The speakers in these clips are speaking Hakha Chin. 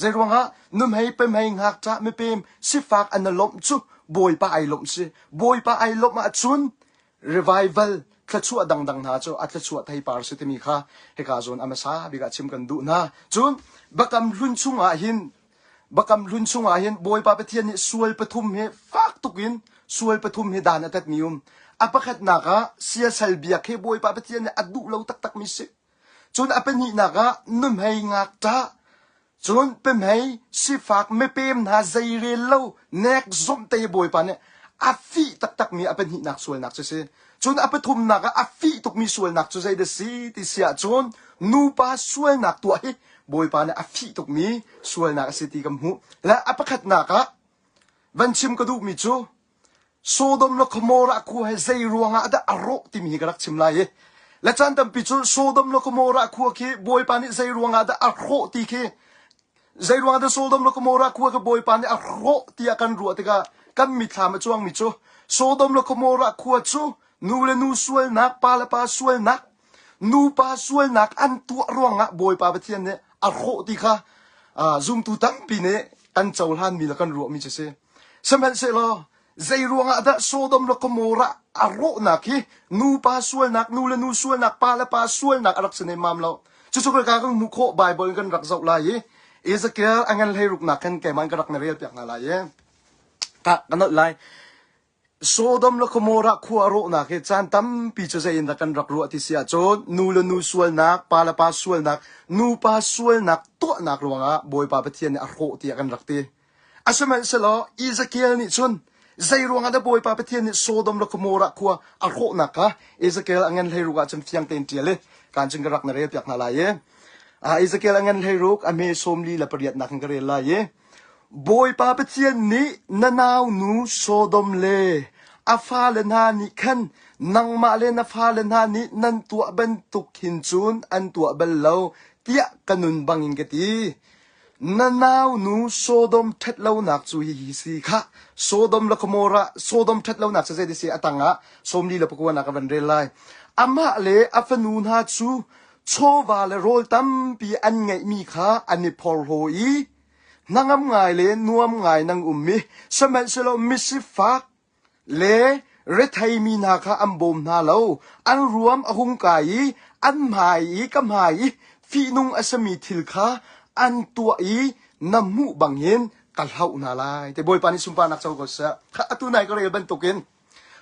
Zeiruangah nuhmei pemhei ngakṭah mipem sifak an i lawmh cu Bawipa ai lawmh si. Bawipa ai lawmh ahcun revival thluachuah dangdang hna cu a thluachuah theipar si timi kha hika zawn a hmasa bik ah chim kan duh hna. Cun Biakam Hlun chungah hin Biakam Hlun chungah hin Bawipa Pathian nih sual pathum hi fak tuk in sual pathum hi dan a tatmi um. A pakhatnak ah siasal biak hi Bawipa Pathian nih a duh lo taktakmi si. Cun a pahnihnak ah nuhmei ngakṭah, cun pemhei, sifak, mipem hna zeirel lo nek zomhte Bawipa nih a fih taktakmi a pahnihnak sualnak cu a si. Cun a pathumnak ah a fih tukmi sualnak cu zeidah si ti si ahcun nupa sualnak tuah hi Bawipa nih a fih tukmi sualnak a si ti kan hmuh. Le a pakhatnak ah van chim ka duhmi cu Sodom le Gomorrah khua hi zei ruangah dah a rawh timi hi ka rak chim lai i le caan tampi cu Sodom le Gomorrah khua khi Bawipa nih zei ruangah dah a hrawh ti khi zei ruangah dah Sodom le Gomorrah khua khi Bawipa nih a hrawh tiah kan ruah tikah kan mithlam a cuangmi cu Sodom le Gomorrah khua cu nu le nu sualnak, pa le pa sualnak, nupa sualnak an tuah ruangah Bawipa Pathian nih a hrawh ti kha zumtu tampi nih kan cohlanmi le kan ruahmi cu si. Sihmanhsehlaw zei ruangah dah Sodom le Gomorrah a rawhnak hi nupa sualnak, nu le nu sualnak, pa le pa sualnak a rak si nemmam lo. Cucu ka kan hmuh khawh Bible in kan rak zoh lai i Ezekiel a ngan hleiruknak khan keimah in ka rak na rel piak hna lai i ka ka nolh lai. Sodom le Gomorrah khua a rawhnak hi caan tampi cu zei in dah kan rak ruah ti si ahcun nu le nu sualnak, pa le pa sualnak, nupa sualnak tuahnak ruangah Bawipa Pathian nih a hrawh tiah kan rak ti. Asihmanhsehlaw Ezekiel nih cun zei ruangah dah Bawipa Pathian nih Sodom le Gomorrah khua a hrawhnak kha Ezekiel a ngan hleiruk ah cun fiang tein ṭial i kaan cun ka rak na rel piak hna lai i Ezekiel a ngan hleiruk a hme sawmli le pariatnak in ka rel lai i Bawipa Pathian nih na naunu Sodom le a fale hna nih khan nangmah le na fale hna nih nan tuah bantuk hin cun an tuah bal lo tiah ka nun bangin ka ti. Na naunu Sodom ṭhatlonak cu hihi si khah. Sodom le Gomorrah, Sodom ṭhatlonak cu zei si a tangah sawmli le pakua nak ka van rel lai. Amah le a fanu hna cu chawva le rawl tampi an ngeihmi kha an i phorhlaw i hnangam ngai le nuam ngai nang um i sihmanhsehlaw misifak le retheimi hna kha an bawm hna lo. An ruam a hung kai i an hmai i ka hmai i fihnung a simi thil kha an tuah i na hmuh bangin ka hloh hna lai. Te Bawipa nih sunparnak co ko seh. Kha atu nai ka rel bantukin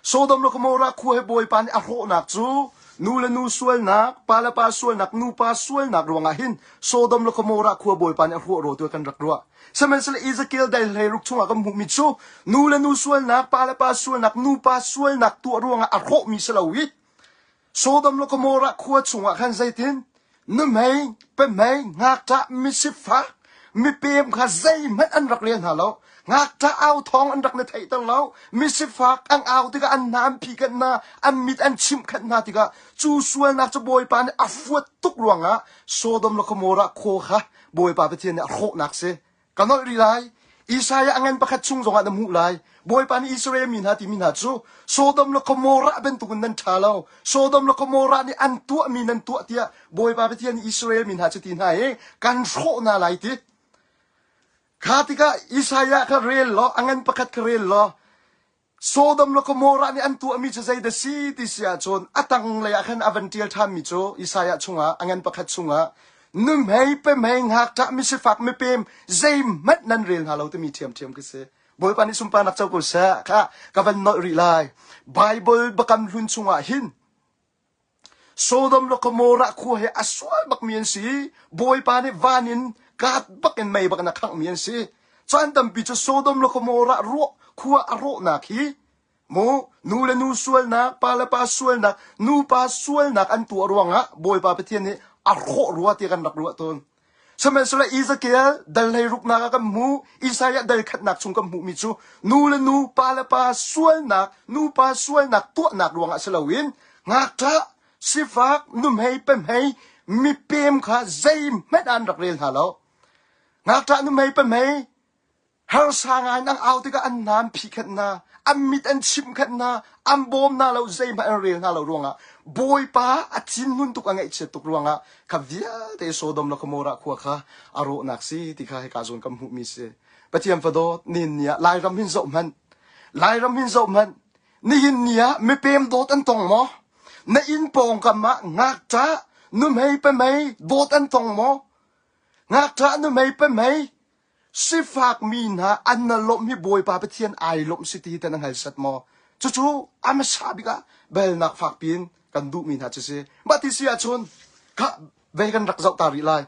Sodom le Gomorrah khua hi Bawipa nih a hrawhnak cu nu le nu sualnak, pa le pa sualnak, nupa sualnak ruangah hin Sodom le Gomorrah khua Bawipa nih a hrawh rawtu kan rak ruah. Sihmanhsehlaw Ezekiel dal hleiruk chungah kan hmuhmi cu nu le nu sualnak, pa le pa sualnak, nupa sualnak tuah ruangah a hrawhmi si lo i Sodom le Gomorrah khua chungah khan zeitin nuhmei, pemhei, ngakṭah, misifak, mipem kha zeihmanh an rak rel hna lo. Ngakṭah au thawng an rak na theihter lo. Misifak an au tikah an hna an phihkanh hna, an mit an chimhkhanh hna tikah cu sualnak cu Bawipa nih a fuat tuk ruangah Sodom le Gomorrah khua kha Bawipa Pathian nih a hrawhnak si. Ka nolh rih lai. Isaiah a ngan pakhat chung zongah na hmuh lai. Bawipa nih Israel mi hna timi hna cu Sodom le Gomorrah bantukin nan ṭha lo. Sodom le Gomorrah nih an tuahmi nan tuah tiah Bawipa Pathian nih Israel mi hna cu ti hna i kan hrawh hna lai ti. Kha tikah Isaiah kha rel law, a ngan pakhat kha rel law, Sodom le Gomorrah nih an tuahmi cu zeidah si ti si ahcun a tanglei ah khan a van ṭial ṭhanmi cu Isaiah chungah a ngan pakhat chungah nuhmei pemhei ngakṭah misifak mipem zeihmanh nan rel hna lo timi ṭhiamṭhiam khi si. Bawipa nih sunparnak co ko seh kha ka van nolh rih lai. Bible Biakam Hlun chungah hin Sodom le Gomorrah khua hi a sual bakmi an si. Bawipa nih van in kat bak in mei bak in a khanghmi an si. Caan tampi cu Sodom le Gomorrah ruah khua a rawhnak hi mu nu le nu sualnak, pa le pa sualnak, nupa sualnak an tuah ruangah Bawipa Pathian nih a hrawh rua ti kan rak ruah tawn. Sihmanhsehlaw Ezekiel dal hleiruknak ah kan hmuh, Isaiah dal khatnak chung kan hmuhmi cu nu le nu, pa le pa sualnak, nupa sualnak tuahnak ruangah si loin ngakṭah, sifak, nuhmei, pemhei, mipem kha zeihmanh an rak rel hna lo. Ngakṭah, nuhmei, pemhei, Harsa ngai in an au tikah an hna an phihkhenh hna, an mit an chimhkhenh hna, an bawm hna lo, zeihmanh an rel hna lo ruangah Bawipa a thinhun tuk a ngaihchiat tuk ruangah kha vialte Sodom le Gomorrah khua kha a rawhnak si ti kha hika zawn kan hmuhmi si. Pathian fadawt nihin ni ah Lairam hin zoh hmanh. Lairam hin zoh hmanh. Nihin ni ah mipem dawt an tong maw? Na inn pawngkam ah ngakṭah nuhmei pamei dawt an tong maw? Ngakṭah nuhmei pamei Sifakmi hna an na lawmh hi Bawipa Pathian ai lawmh si ti tan a hngal set maw? Cucu a hmasa bik ah belnak fakpi in kan duhmi hna cu si. Mah ti si ahcun kha ve kan rak zoh ta rih lai.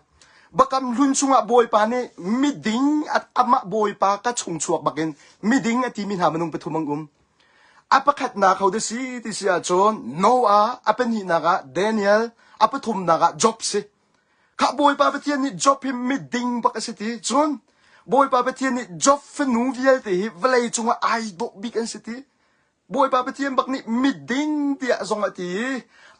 Bakam hlun chungah Bawipa nih miding amah Bawipa ka chung chuak bakin miding a timi hna minung pathum an um. A pakhatnak ho dah si ti si ahcun Noah, a pahnihnak ah Daniel, a pathumnak ah Job si. Khah Bawipa Pathian nih Job hi miding bak a si ti. Cun Bawipa Pathian nih Job fanu vialte hi vawlei cungah ai dawh bik an si ti. Bawipa Pathian bak nih miding tiah zong a ti i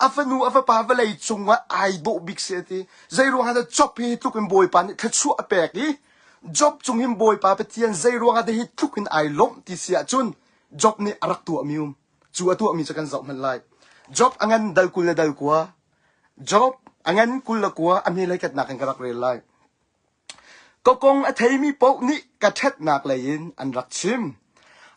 a fanu a fapa vawlei cungah ai dawh bik si a ti. Zeiruang ah dah Job hi tluk in Bawipa nih thluachuah a pek i Job cung hin Bawipa Pathian zeiruang ah dah hi tluk in ai lawmh ti si ahcun Job nih a rak tuahmi um. Cu a tuahmi cu kan zoh hmanh lai. Job a ngan dal 20 le dal kua Job a ngan 29 a hmelei katnak in ka rak rel lai. Ka kong a theimi paoh nih ka ṭhatnak lei in an rak chim.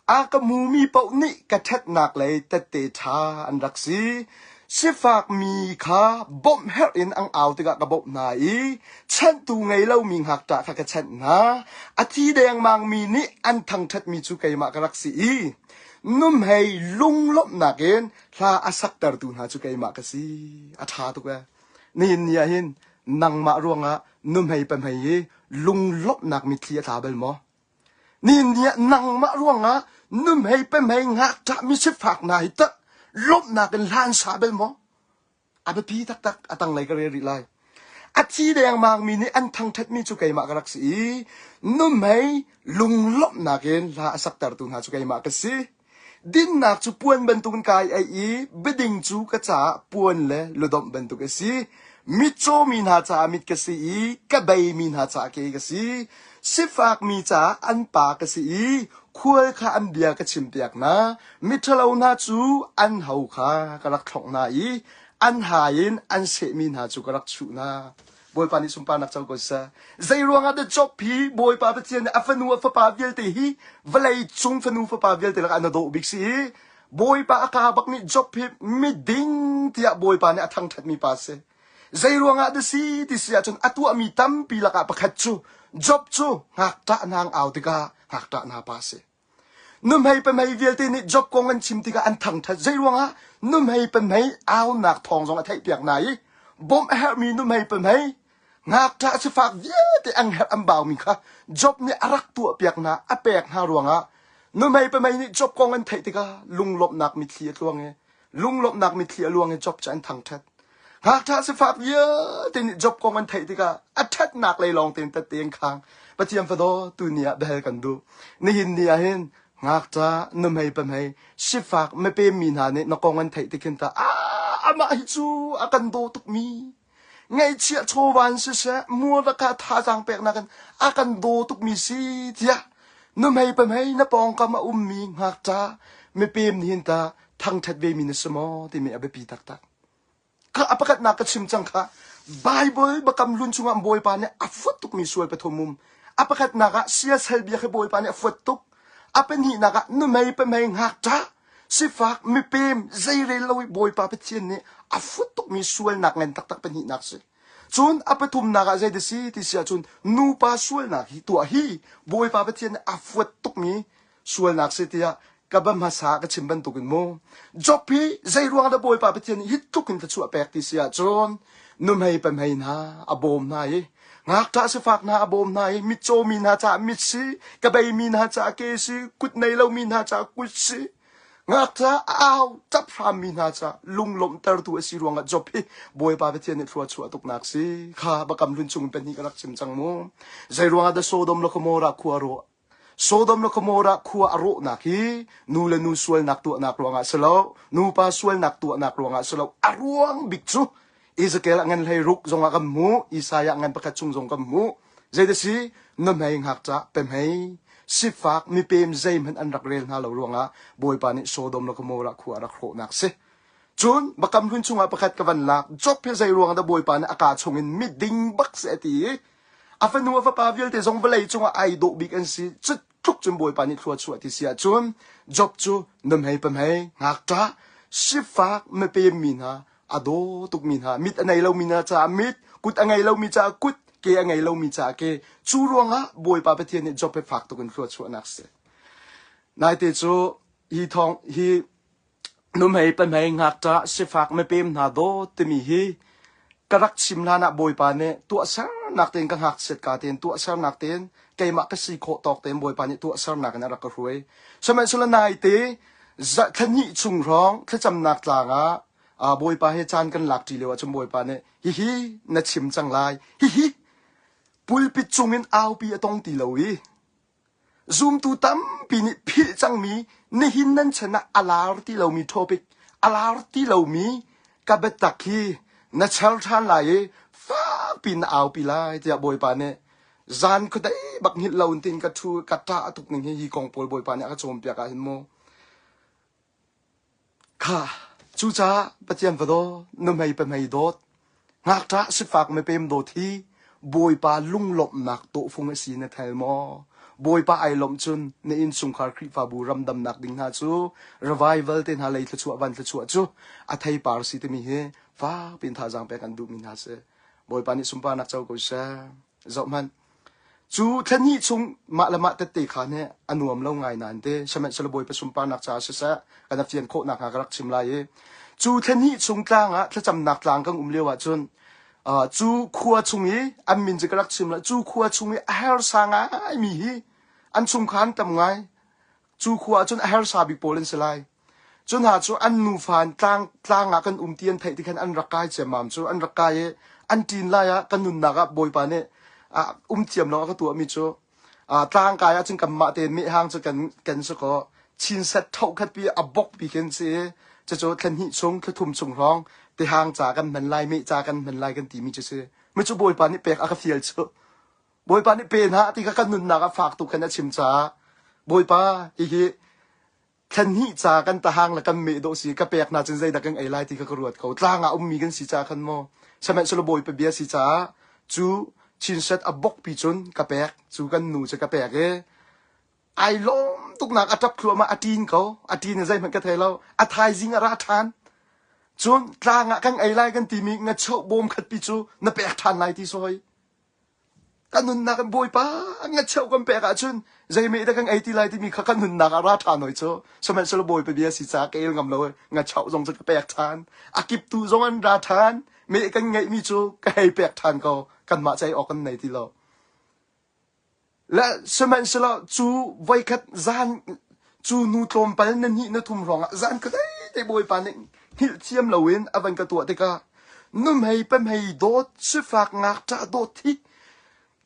A ka hmumi paoh nih ka ṭhatnak lei tette ṭha an rak si. Sifakmi kha bawmh herh in an au tikah ka bawmh hna i chanhtu ngei lomi ngakṭah kha ka chanh hna. A thi dengmangmi nih an thangṭhatmi cu keimah ka rak si i nuhmei lunglawmhnak in hla a saktertu hna cu keimah ka si. A ṭha tuk ee. Nihin ni ah hin nangmah ruangah nuhmei pahmei hi lunglawmhnak mitthli a tla bal maw? Nihin ni ah nangmah ruangah nuhmei pahmei ngakṭah misifak hna hi tah lawmhnak in hla an sa bal maw? A biapi taktak a tanglei ka rel rih lai. A thi dengmangmi nih an thangṭhatmi cu keimah ka rak si i nuhmei lunglawmhnak in hla a saktertu hna cu keimah ka si. Dinnak cu puan bantukin kai ei i biading cu ka caah puan le ludomh bantuk a si. Mitcaw mi hna caah mit ka si i ka beimi hna caah ke ka si. Sifakmi caah an pa ka si i khual kha an bia ka chimpiak hna. Miṭhalo hna cu an ho kha ka rak thlongh hna i an hai in an sehmi hna cu ka rak chuh hna. Bawipa nih sunparnak co ko seh. Zei ruangah dah Job hi Bawipa Pathian nih a fanu a fapa vialte hi vawlei cung fanu fapa vialte lakah na dawh bik si i Bawipa a ka bak nih Job hi miding tiah Bawipa nih a thangṭhatmi pa si. Zei ruangah dah si ti si ahcun a tuahmi tampi lakah pakhat cu Job cu ngakṭah hna au tikah ngakṭah hna pa si. Nuhmei pahmei vialte nih Job kong an chim tikah an thangṭhat. Zeiruangah nuhmei pahmei aunak thawng zong a theihpiak hna i bawmh a herhmi nuhmei pahmei ngakṭah sifak vialte an herh an baumi kha Job nih a rak tuahpiak hna, a pek hna ruangah nuhmei pahmei nih Job kong an theih tikah lunglawmhnak mitthli a tluang i lunglawmhnak mitthli a luang i Job cu an thangṭhat. Ngakṭah sifak vialte nih Job kong an theih tikah a ṭhatnak lei lawng tein tette an khang. Pathian fadaw tuni ah bel kan duh. Nihin ni ah hin ngakṭah nuhmei pahmei sifak mipem mi hna nih na kong an theih tik hin tah ah amah hi cu a kan daw tukmi ngaihchiah chawva in siseh mualaka thazaang peknak in a kan daw tukmi si tiah nuhmei pahmei na pawngkam a ummi ngakṭah mipem nih hin tah thangṭhat vemi na si maw timi a biapi taktak. Kha a pakhatnak ka chim cang kha Bible bakam hlun chungah Bawipa nih a fuat tukmi sual pathum um. A pakhatnak ah siasal bia khi Bawipa nih a fuat tuk. A pahnihnak ah nuhmei pahmei ngakṭah sifak mipem zeirel lo i Bawipa Pathian nih a fuat tukmi sualnak ngan taktak pahnihnak si. Cun a pathumnak ah zei si ti si ahcun nupa sualnak hi tuah hi Bawipa Pathian nih a fuat tukmi sualnak si tiah ka ba hmasa ka chim bantukin mu Job hi zei ruang dah Bawipa Pathian nih hi tluk in thluachuah pek ti si ahcun nuhmei pahmei hna a bawm hna i ngakṭah sifak hna a bawm hna i mitcaw mi hna caah mit si ka beimi hna caah ke si kut nei lomi hna caah kut si ngakṭah a au ṭap hrammi hna caah lunglawmhtertu a si ruangah Job hi Bawipa Pathian nih thluachuah tuknak si kha bakam hlun chung pahnih ka rak chim cang mu zei ruangah dah Sodom le Gomorrah khua rawh Sodom le Gomorrah khua a rawhnak hi nu le nu sualnak tuahnak ruangah si lo, nupa sualnak tuahnak ruangah si lo. A ruang bik cu Ezekiel a ngan 16 zongah kan hmuh, Isaiah ngan pakhat chung zong kan hmuh. Zeidah si? Nuhmei ngakṭah, pehmei. Sifak mipem zeihmanh an rak rel hna lo ruangah Bawipa nih Sodom le Gomorrah khua a rak hrawhnak si. Cun Biakam Hlun chungah pakhat ka van lak. Job hi zei ruang dah Bawipa nih a kaa chungin miding bak seh a ti i a fanu a fapa vialte zong vawlei cungah ai dawh bik an si. Cu tluk cun Bawipa nih thlua chuah ti si ahcun Job cu nuhmei pamhei ngakṭah sifak mipem mi hna a daw tukmi hna mit a nei lomi hna caah mit kut a ngei lomi caah kut ke a ngei lomi caah ke cu ruangah Bawipa Pathian nih Job he fak tuk in thlua chuahnak si. Naite cu hi thawng hi Nuhmei pahmei ngakṭah sifak mipem hna dawt timi hi ka rak chim hlan ah Bawipa nih tuahsernak tein ka ngakchiat ka tein tuahsernak tein keimah ka si khawh tawk tein Bawipa nih tuahsernak in a rak ka hruai. Sihmanhsehlaw naite thla hnih chung hrawng thlacamnak tlang ah Bawipa he caan kan lak ṭi lio ahcun Bawipa nih hihi na chim cang lai hihi pulpit cungin aupi a tong ti lo i Zumtu tampi nih philh cangmi nihin nan chan ah a lar ti lomi topic, a lar ti lomi ka biatak hi na char ṭhan lai i fakpi na aupi lai tiah Bawipa nih zan khuadei bak hngilh lo in tiin ka ṭhu ka ṭah tuk ning hi hi kong pawl Bawipa nih a ka cawnpiak ah hin mu. Kha cucaah Pathian va daw, nuhmei pahmei dawt, ngakṭah sifak mipem dawt hi Bawipa lunglawmhnak tawhfung a si na thel maw? Bawipa ai lawmh cun na innchungkhar Khrihfabu ramdamnak ding hna cu revival te hna lei thluachuah van thluachuah cu a theipar si timi hi fakpi in thazaang pek an duhmi hna si. Bawipa nih sunparnak co ko seh. Zohhmanh. Cu thla hnih chung mah le mah tette kha nih a nuam lo ngai nain te sihmanhsehlaw Bawipa sunparnak caah siseh kan a fian khawh nakhnga ka rak chim lai i cu thla hnih chung tlang ah thlacamnak tlang kan um lio ahcun uh, cu khua chung i an min cu ka rak chim la cu khua chung i a hersa ngaimi hi an chungkhar an tam ngai cu khua ahcun a hersa bik pawl an si lai Cu hna cu an nufa in tlang, tlang ah kan um ti an theih ti khan an rak kai ciammam cu an rak kai i an ṭin lai ah kan nunnak ah Bawipa nih ah um thiam lo a ka tuahmi cu ah tlang kai ahcun kanmah tein mehhang cu kan kan si kaw chinset thohkhat pi a bok pi khin si i cucu thla hnih chung thla thum chung hrawng tihang ca kan hman lai meh ca kan hman lai kan timi cu si mi cu Bawipa nih pek a ka fial cu Bawipa nih pe hna ti kha kan nunnak ah fak tuk khan a chim caah Bawipa hihi Thla hnih ca kan tahang le kan meh dawh si ka pek hna cun zeidah kan ei lai ti kha ka ruat ko. Tlang ah ummi kan si caah khan maw sihmanhsehlaw Bawipa bia si caah cu chinset a bokpi cun ka pek cu kan nu cu ka pek i ai lawm tuknak a ṭap thluahmah a ṭin ko a ṭin i zeihmanh ka thei lo a thaizing a ra ṭhan cun tlang ah kan ei lai kan timi ngachoh bawm khatpi cu na pek ṭhan lai ti sawi Kan nunnak in Bawipa ngacheuh kan pek ahcun zeimeh dah kan ei ti lai timi kha kan nunnak ah ra ṭhan hoi cu. Sihmanhsehlaw Bawipa bia si caah ka el ngam lo i ngachauh zong cu ka pek ṭhan. A kiptu zong an ra ṭhan. Meh kan ngeihmi cu ka hei pek ṭhan ko. Kanmah ca ei awk kan nei ti lo. Le sihmanhsehlaw cu voikhat zan cu nu tlawmpal na hnih na thum hrawngah zan ka te Bawipa nih hngilh thiam loin a van ka tuah tikah nuhmei pamhei dawt sifak ngakṭah dawt hi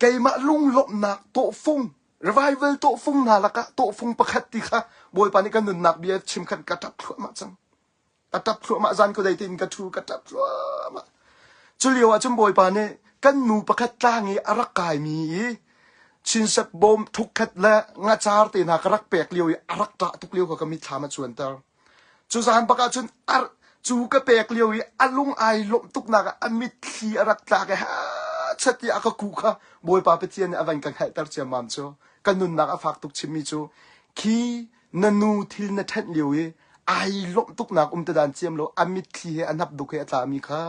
keimah lunglawmhnak tawhfung revival tawhfung hna lakah tawhfung pakhat ti kha Bawipa nih ka nunnak bia chim khan ka ṭap thluahmah cang. Ka ṭap thluahmah zan khuadei tein ka ṭhu ka ṭap thluahmah. Cu lio ah cun Bawipa nih kan nu pakhat tlang i a rak kaimi i chinset bawm thukkhat le ngacar te hna ka rak pek lio i a rak ṭah tuk lio kha ka mitthlam a cuanter. Cu zan bak ah cun ar cu ka pek lio i a lung ai lawmh tuknak ah a mitthli a rak tlak i ha chat i a ka kuh kha Bawipa Pathian nih a van ka hngalhter ciammam cu ka nunnak a fak tuk chimmi cu khi na nu thil na ṭhenh lio i ai lawmh tuknak um te dan ciam lo a mitthli he a hnap duk he a tlami kha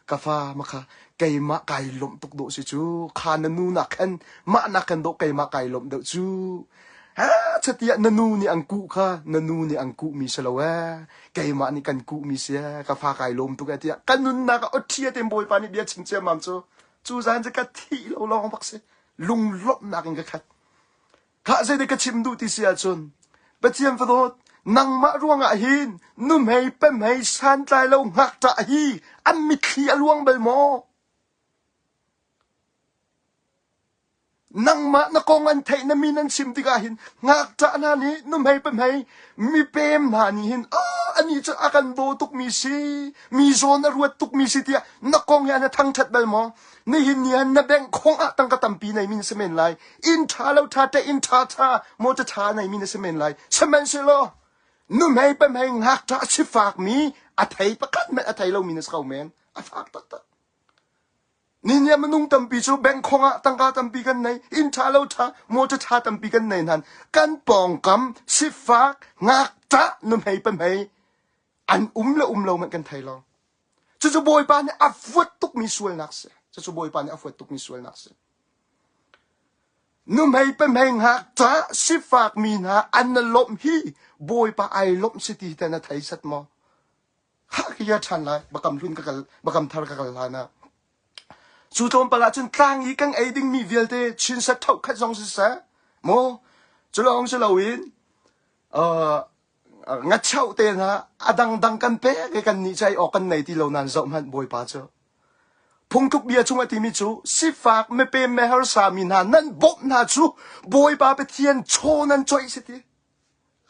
ka fa ma kha keimah kai lawmh tuk dawh si cu kha na nu nak khan mah nak khan dawh keimah kai lawmh deuh cu ha chatiah na nu nih an kuh kha na nu nih an kuh mi si lo ee keimah nih kan kuh mi si ee ka fa kai lawm tuk ee tiah ka nunnak ah awṭhia tein bawipa nih bia chim ciammam cu cu zan cu ka thih lo lawng bak si lunglawmhnak in ka khat Khah zeidah ka chim duh ti si ahcun Pathian fadawt nangmah ruangah hin nuhmei pemhei santlai lo ngakṭah hi an mitthli a luang bal maw? Nangmah na kong an theih na min an chim tikah hin ngakṭah hna nih nuhmei pemhei mipem hna nih hin ah! Ani cu a kan daw tukmi si, mi zawn a ruat tukmi si tiah na kong hi an thangṭhat bal maw? Nihin ni ah na bank khong ah tangka tampi neimi na si men lai. Inn ṭha lo ṭha te inn ṭha ṭha motor ṭha neimi na si men lai. Sihmanhsehlaw nuhmei pamhei ngakṭah sifakmi a thei pakhat hmanh a thei lomi na si kho men. A fak taktak. Nihin ah minung tampi cu bank khong ah tangka tampi kan nei, inn ṭha lo ṭha, motor ṭha tampi kan nei nain kan pawngkam sifak ngakṭah nuhmei pamhei an um le um lo hmanh kan thei lo. Cucu Bawipa nih a fuat tukmi sualnak si. Cucu Bawipa nih a fuat tukmi sualnak si. Nuhmei pamhei ngakṭah sifakmi hna an na lawmh hi Bawipa ai lawmh si ti te na thei set maw? Hah ka ya ṭhan lai bakam hlun ka kal bakam thar ka kal hlan ah cu tlawmpal ah cun tlang i kan ei dingmi vialte chinset tho khat zong siseh maw cu lawng si loin uh, ngacheuh te hna a dangdang kan pek i kan nih cai awk kan nei ti lo nan zoh hmanh bawipa cu phungtluk bia chung a timi cu sifak mipem meharsa mi hna nan bawmh hna cu bawipa pathian chaw nan coih si ti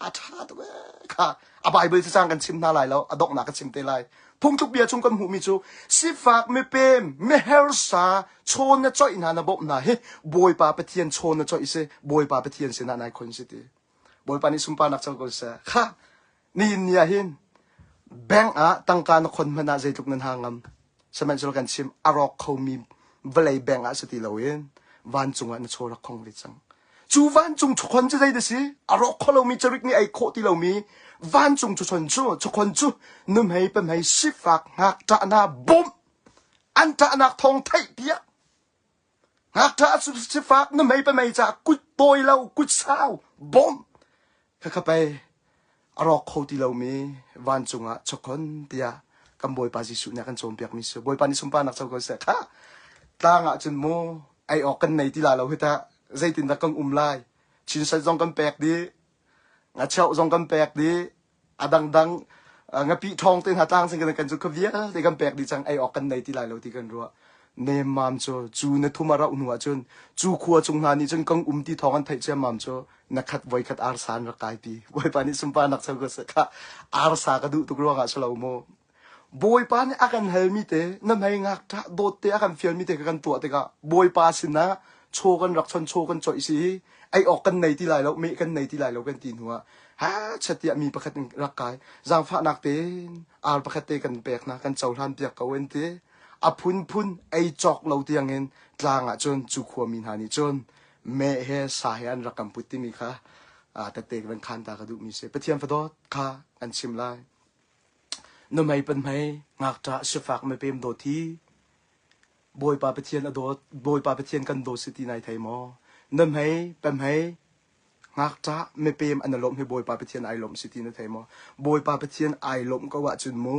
A ṭha tuk ee kha a Bible cacang kan chim hna lai lo a donghnak ka chim te lai phungtluk bia chung kan hmuhmi cu sifak mipem mihersa chaw na coih hna na bawmh hna hi Bawipa Pathian chaw na coih si Bawipa Pathian sinah nai khon si ti Bawipa nih sunparnak co ko seh kha nihin ni ah hin bank ah tangka na khon hmanh ah zeitluk nan ha ngam sihmanhsehlaw kan chim a rawk khomi vawlei bank ah si ti loin vancung ah na chaw rak khong ve cang Cu vancung chawkhon cu zeidah si? A rawk kho lomi carik nih ei khawh ti lomi vancung chawkhon cu chawkhon cu nuhmei pamhei sifak ngakṭah bawmh an ṭahnak thawng theih piak ngakṭah sifak nuhmei pamhei ca kut tawi lo kut sau bawmh khakha pei a rawk kho ti lomi vancung ah chawkhon tiah kan Bawipa Jesuh nih a kan cawnpiakmi si. Bawipa nih sunparnak co ko seh. Kha tlang ah cun mu ei awk kan nei ti la lo hi tah zeitindah kan um lai chinset zong kan pek dih ngacheuh zong kan pek dih a dangdang ngapih ṭhawng te hna tlang sing kan cu kha vialte kan pek dih cang ei awk kan nei ti lai lo ti kan ruah nemmam cu cu na thum a rauh hnu ah cun cu khua chung hna nih cun kan um ti thawng an theih ciammam cu na khat voi khat arsa an rak kai pi bawipa nih sunparnak cho ko seh kha arsa ka duh tuk ruangah si lo mu Bawipa nih a kan halmi te na hmei ngakṭah dawt te a kan fialmi te kha kan tuah tikah Bawipa sinah chaw kan rak chon chaw kan coih si i ei awk kan nei ti lai lo meh kan nei ti lai lo kan ti hnu ah ha chat tiah mi pakhat in rak kai zaangfahnak tein ar pakhat te kan pek na kan cohlan piak ko an ti a phunphun ei cawk lo tiangin tlang ah cun cu khuami hna nih cun meh he sa he an rak kan put timi kha tette kan khan ta ka duhmi si Pathian fadawt kha an chim lai Nuhmei panhmei, ngakṭah, sifak mipem dawt hi Bawipa Pathian a dawt, Bawipa Pathian kan dawt si ti nai thei maw? Nuhmei, pamhei, ngakṭah, mipem an i lawmh hi Bawipa Pathian ai lawmh si ti na thei maw? Bawipa Pathian ai lawmh ko ahcun mu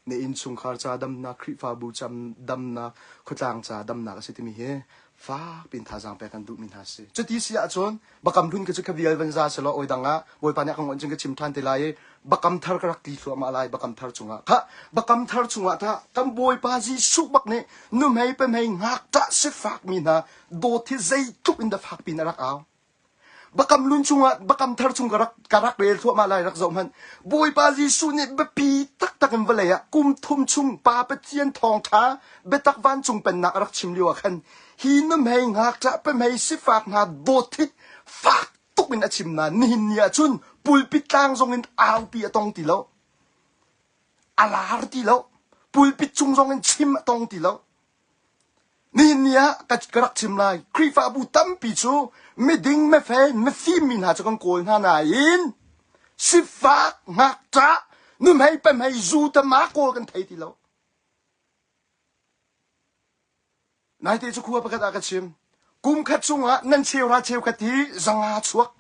na innchungkhar ca damnak, Khrihfabu cam damnak, khuatlang ca damnak a si timi hi fak piin thazaang pek kan duhmi hna si. Cuti si ahcun bakam hlun ka cu kha vial van za selaw oi dang ah Bawipa nih a kan onh cun ka chim ṭhan te lai i bakam thar ka rak tli thluahmah lai bakam thar chungah kha bakam thar chungah tah kan Bawipa Jesuh bak nih nuhmei pamhei ngakṭah sifak mi hna dawt hi zeitluk in dah fak piin a rak au Bakam lun chungah bakam thar chung ka rak ka rak rel thluahmah lai rak zoh hmanh. Bawipa Jesuh nih biapi taktak in vawlei ah kum thum chung Pa Pathian thawngṭha biatak vancung pennak a rak chim lio ah khan hi nuhmei ngakṭah pamhei sifak hna dawt hi fak tuk in a chim nain nihin ni ah cun pulpit tlang zong in aupi a tong ti lo. A lar ti lo. Pulpit cung zong in chim a tong ti lo. Nihin ni ah ka, ka rak chim lai. Khrihfabu tampi cu miding, mifel, mifim mi hna cu kan kawl hna nain sifak, ngakṭah, nuhmei, pamhei, zu tama kawl kan thei ti lo. Naite cu khua pakhat ah ka chim. Kum khat chungah nan cheuhra cheukhat hi zanga chuak.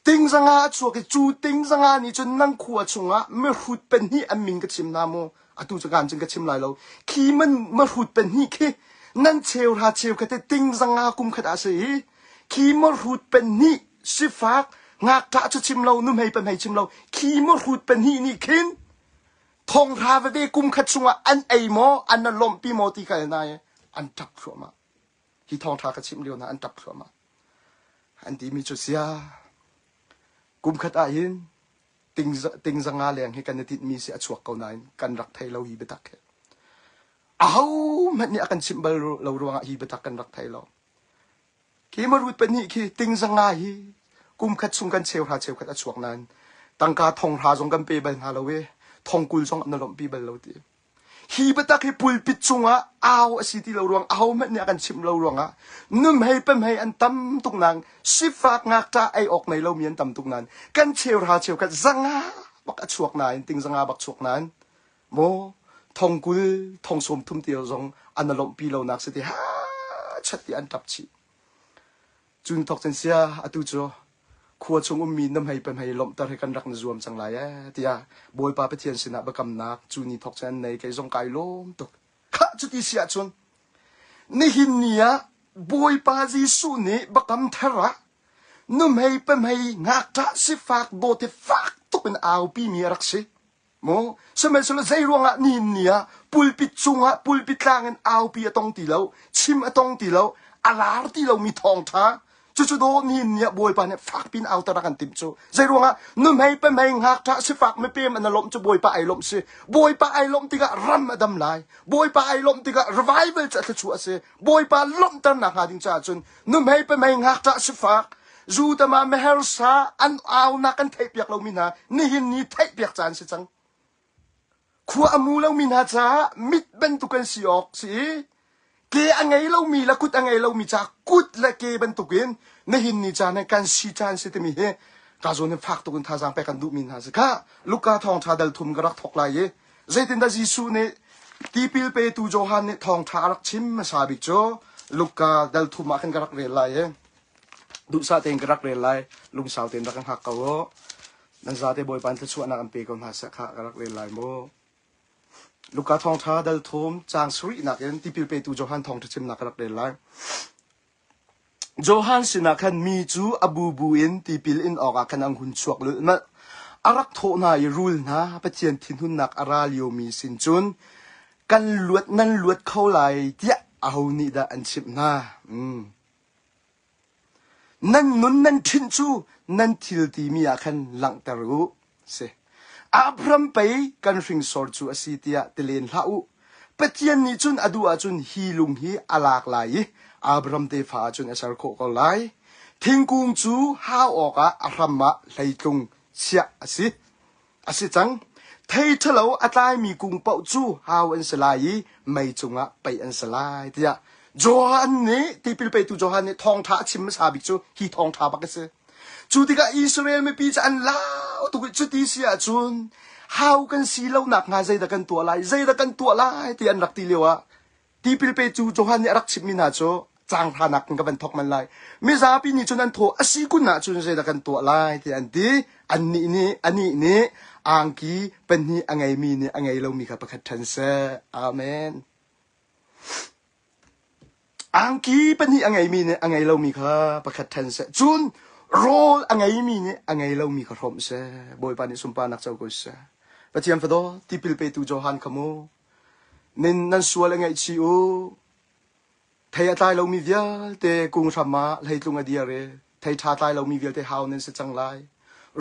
Ting zanga a chuak i cu ting zanga nih cun nan khua chungah mihrut pahnih an min ka chim hna mu. Atu cu kaan cun ka chim lai lo. Khi man mihrut pahnih khi nan cheuhra cheukhat hi ting zanga kum khat ah a si i khi mihrut pahnih sifak ngakṭah cu chim lo nuhmei pahmei chim lo khi mihrut pahnih nih khin thonghra veve kum khat chungah an ei maw an na lawmhpi maw ti ka el na i an ṭap thluahmah. Hi thawngṭha ka chimh lio hna an ṭap thluahmah. An timi cu sia kum khat ah hin Ting, ting zanga leng hi kan i tinhmi si a chuak ko nain kan rak thei lo hi biatak hi. Aho hmanh nih a kan chimh bal lo ruangah hi biatak kan rak thei lo. Khi marut pahnih khi ting zanga hi kum khat chung kan cheuhra cheukhat a chuak nain tangka thong hra zong kan pe bal hna lo i thong kul zong an lawmhpi bal lo ti. Hi biatak hi pulpit cungah au a si ti lo ruang ahohmanh nih a kan chimh lo ruangah numhei pamhei an tam tuk nain sifak ngakṭah ei awk nei lomi an tam tuk nain kan cheuhra cheukhat zanga bak a chuak nain ting zanga bak chuak nain maw thong kul thong sawm thum ti zong an lawmhpi lonak si ti ha chat ti an ṭap chih. Cun thawk cun sia atu cu khua chung ummi na hmei pahmei lawmhter hi kan rak na zuam cang lai ee tiah Bawipa Pathian sinah biakamnak cu ni thawk cun an nei kei zong kai lawm tuk. Khah cuti si ahcun nihin ni ah Bawipa Jesuh nih biakam thar ah nuhmei pahmei ngakṭah sifak dawt hi fak tuk in aupi mi a rak si. Maw sihmanhsehlaw zei ruangah nihin ni ah pulpit cungah pulpit tlang in aupi a tong ti lo, chim a tong ti lo, a lar ti lomi thawngṭha cucu daw nihin ni ah Bawipa nih fakpi in auter a kan timh cu. Zei ruangah nuhmei pamhei ngakṭah sifak mipem an lawmh cu Bawipa ai lawmh si. Bawipa ai lawmh tikah ram a dam lai. Bawipa ai lawmh tikah revival cu a thluachuah a si. Bawipa lawmhternak hnga ding caah cun nuhmei pamhei ngakṭah sifak Zutama mehersa an aunak kan theihpiak lomi hna nihin ni theihpiak caan si cang. Khua a mu lomi hna caah mit bantuk an si awk si i ke a ngei lomi le kut a ngei lomi caah kut le ke bantukin nihin ni caan hi kan si caan si timi hi ka zawn in fak tuk in thazaang pek kan duhmi hna si kha Luka thawngṭha dal thum ka rak thawk lai i zeitindah Jesuh nih tipil petu Johan nih thawngṭha a rak chim hmasa bik cu Luka dal thum ah khan ka rak rel lai i Duhsah tein ka rak rel lai. Lungsau tein rak ka hngak ko u. Nan zate Bawipa in thluachuahnak an pe ko hna seh kha ka rak rel lai mu. Luka thawngṭha dal thum caang sarihnak in tipil petu Johan thawngṭha chimnak ka rak rel lai. Johan sinah khan mi cu a bubu in tipil in awkah khan an hun chuak lulhmalh. A rak thawh hna i rul hna Pathian thinhunnak a ra liomi sin cun kan luat nan luat kho lai tiah aho nih dah an chimh hna. Mm. Nan nun nan ṭhinh cu nan thil timi ah khan langhter u si. Abraham pei kan hringsor cu a si tiah ti len hlah u. Pathian nih cun a duh ahcun hi lung hi a lak lai i Abraham tefa ah cun a ser khawh ko lai. Thingkung cu hau awkah a hram ah hleitlung chiah a si. A si cang. Thei ṭhalo a tlaimi kung paoh cu hau an si lai i mei cungah paih an si lai tiah Johan nih tipil petu Johan nih thawngṭha a chim hmasa bik cu hi thawngṭha bak a si. Cu tikah Israel mipi cu an lau tuk i cuti si ahcun hau kan si lo nakhnga zeidah kan tuah lai, zeidah kan tuah lai ti an rak ti lioah Tipil petu Johan nih a rak chimhmi hna cu caang hranak in ka van thawk man lai. Mizapi nih cun an thawh a si kun ahcun zeidah kan tuah lai tiah an ti. Annih nih anih nih angki pahnih a ngeimi nih a ngei lomi kha pakhat ṭhen seh. Amen. Angki pahnih a ngeimi nih a ngei lomi kha pakhat ṭhen seh. Cun rawl a ngeimi nih a ngei lomi kha hrawmh seh. Bawipa nih sunparnak co ko seh. Pathian fadaw tipil petu Johan kha mu Nin nan sual a ngaihchih u. Thei a tlai lomi vialte kung hram ah hleitlung a dir i thei ṭha tlai lomi vialte hau nan si cang lai.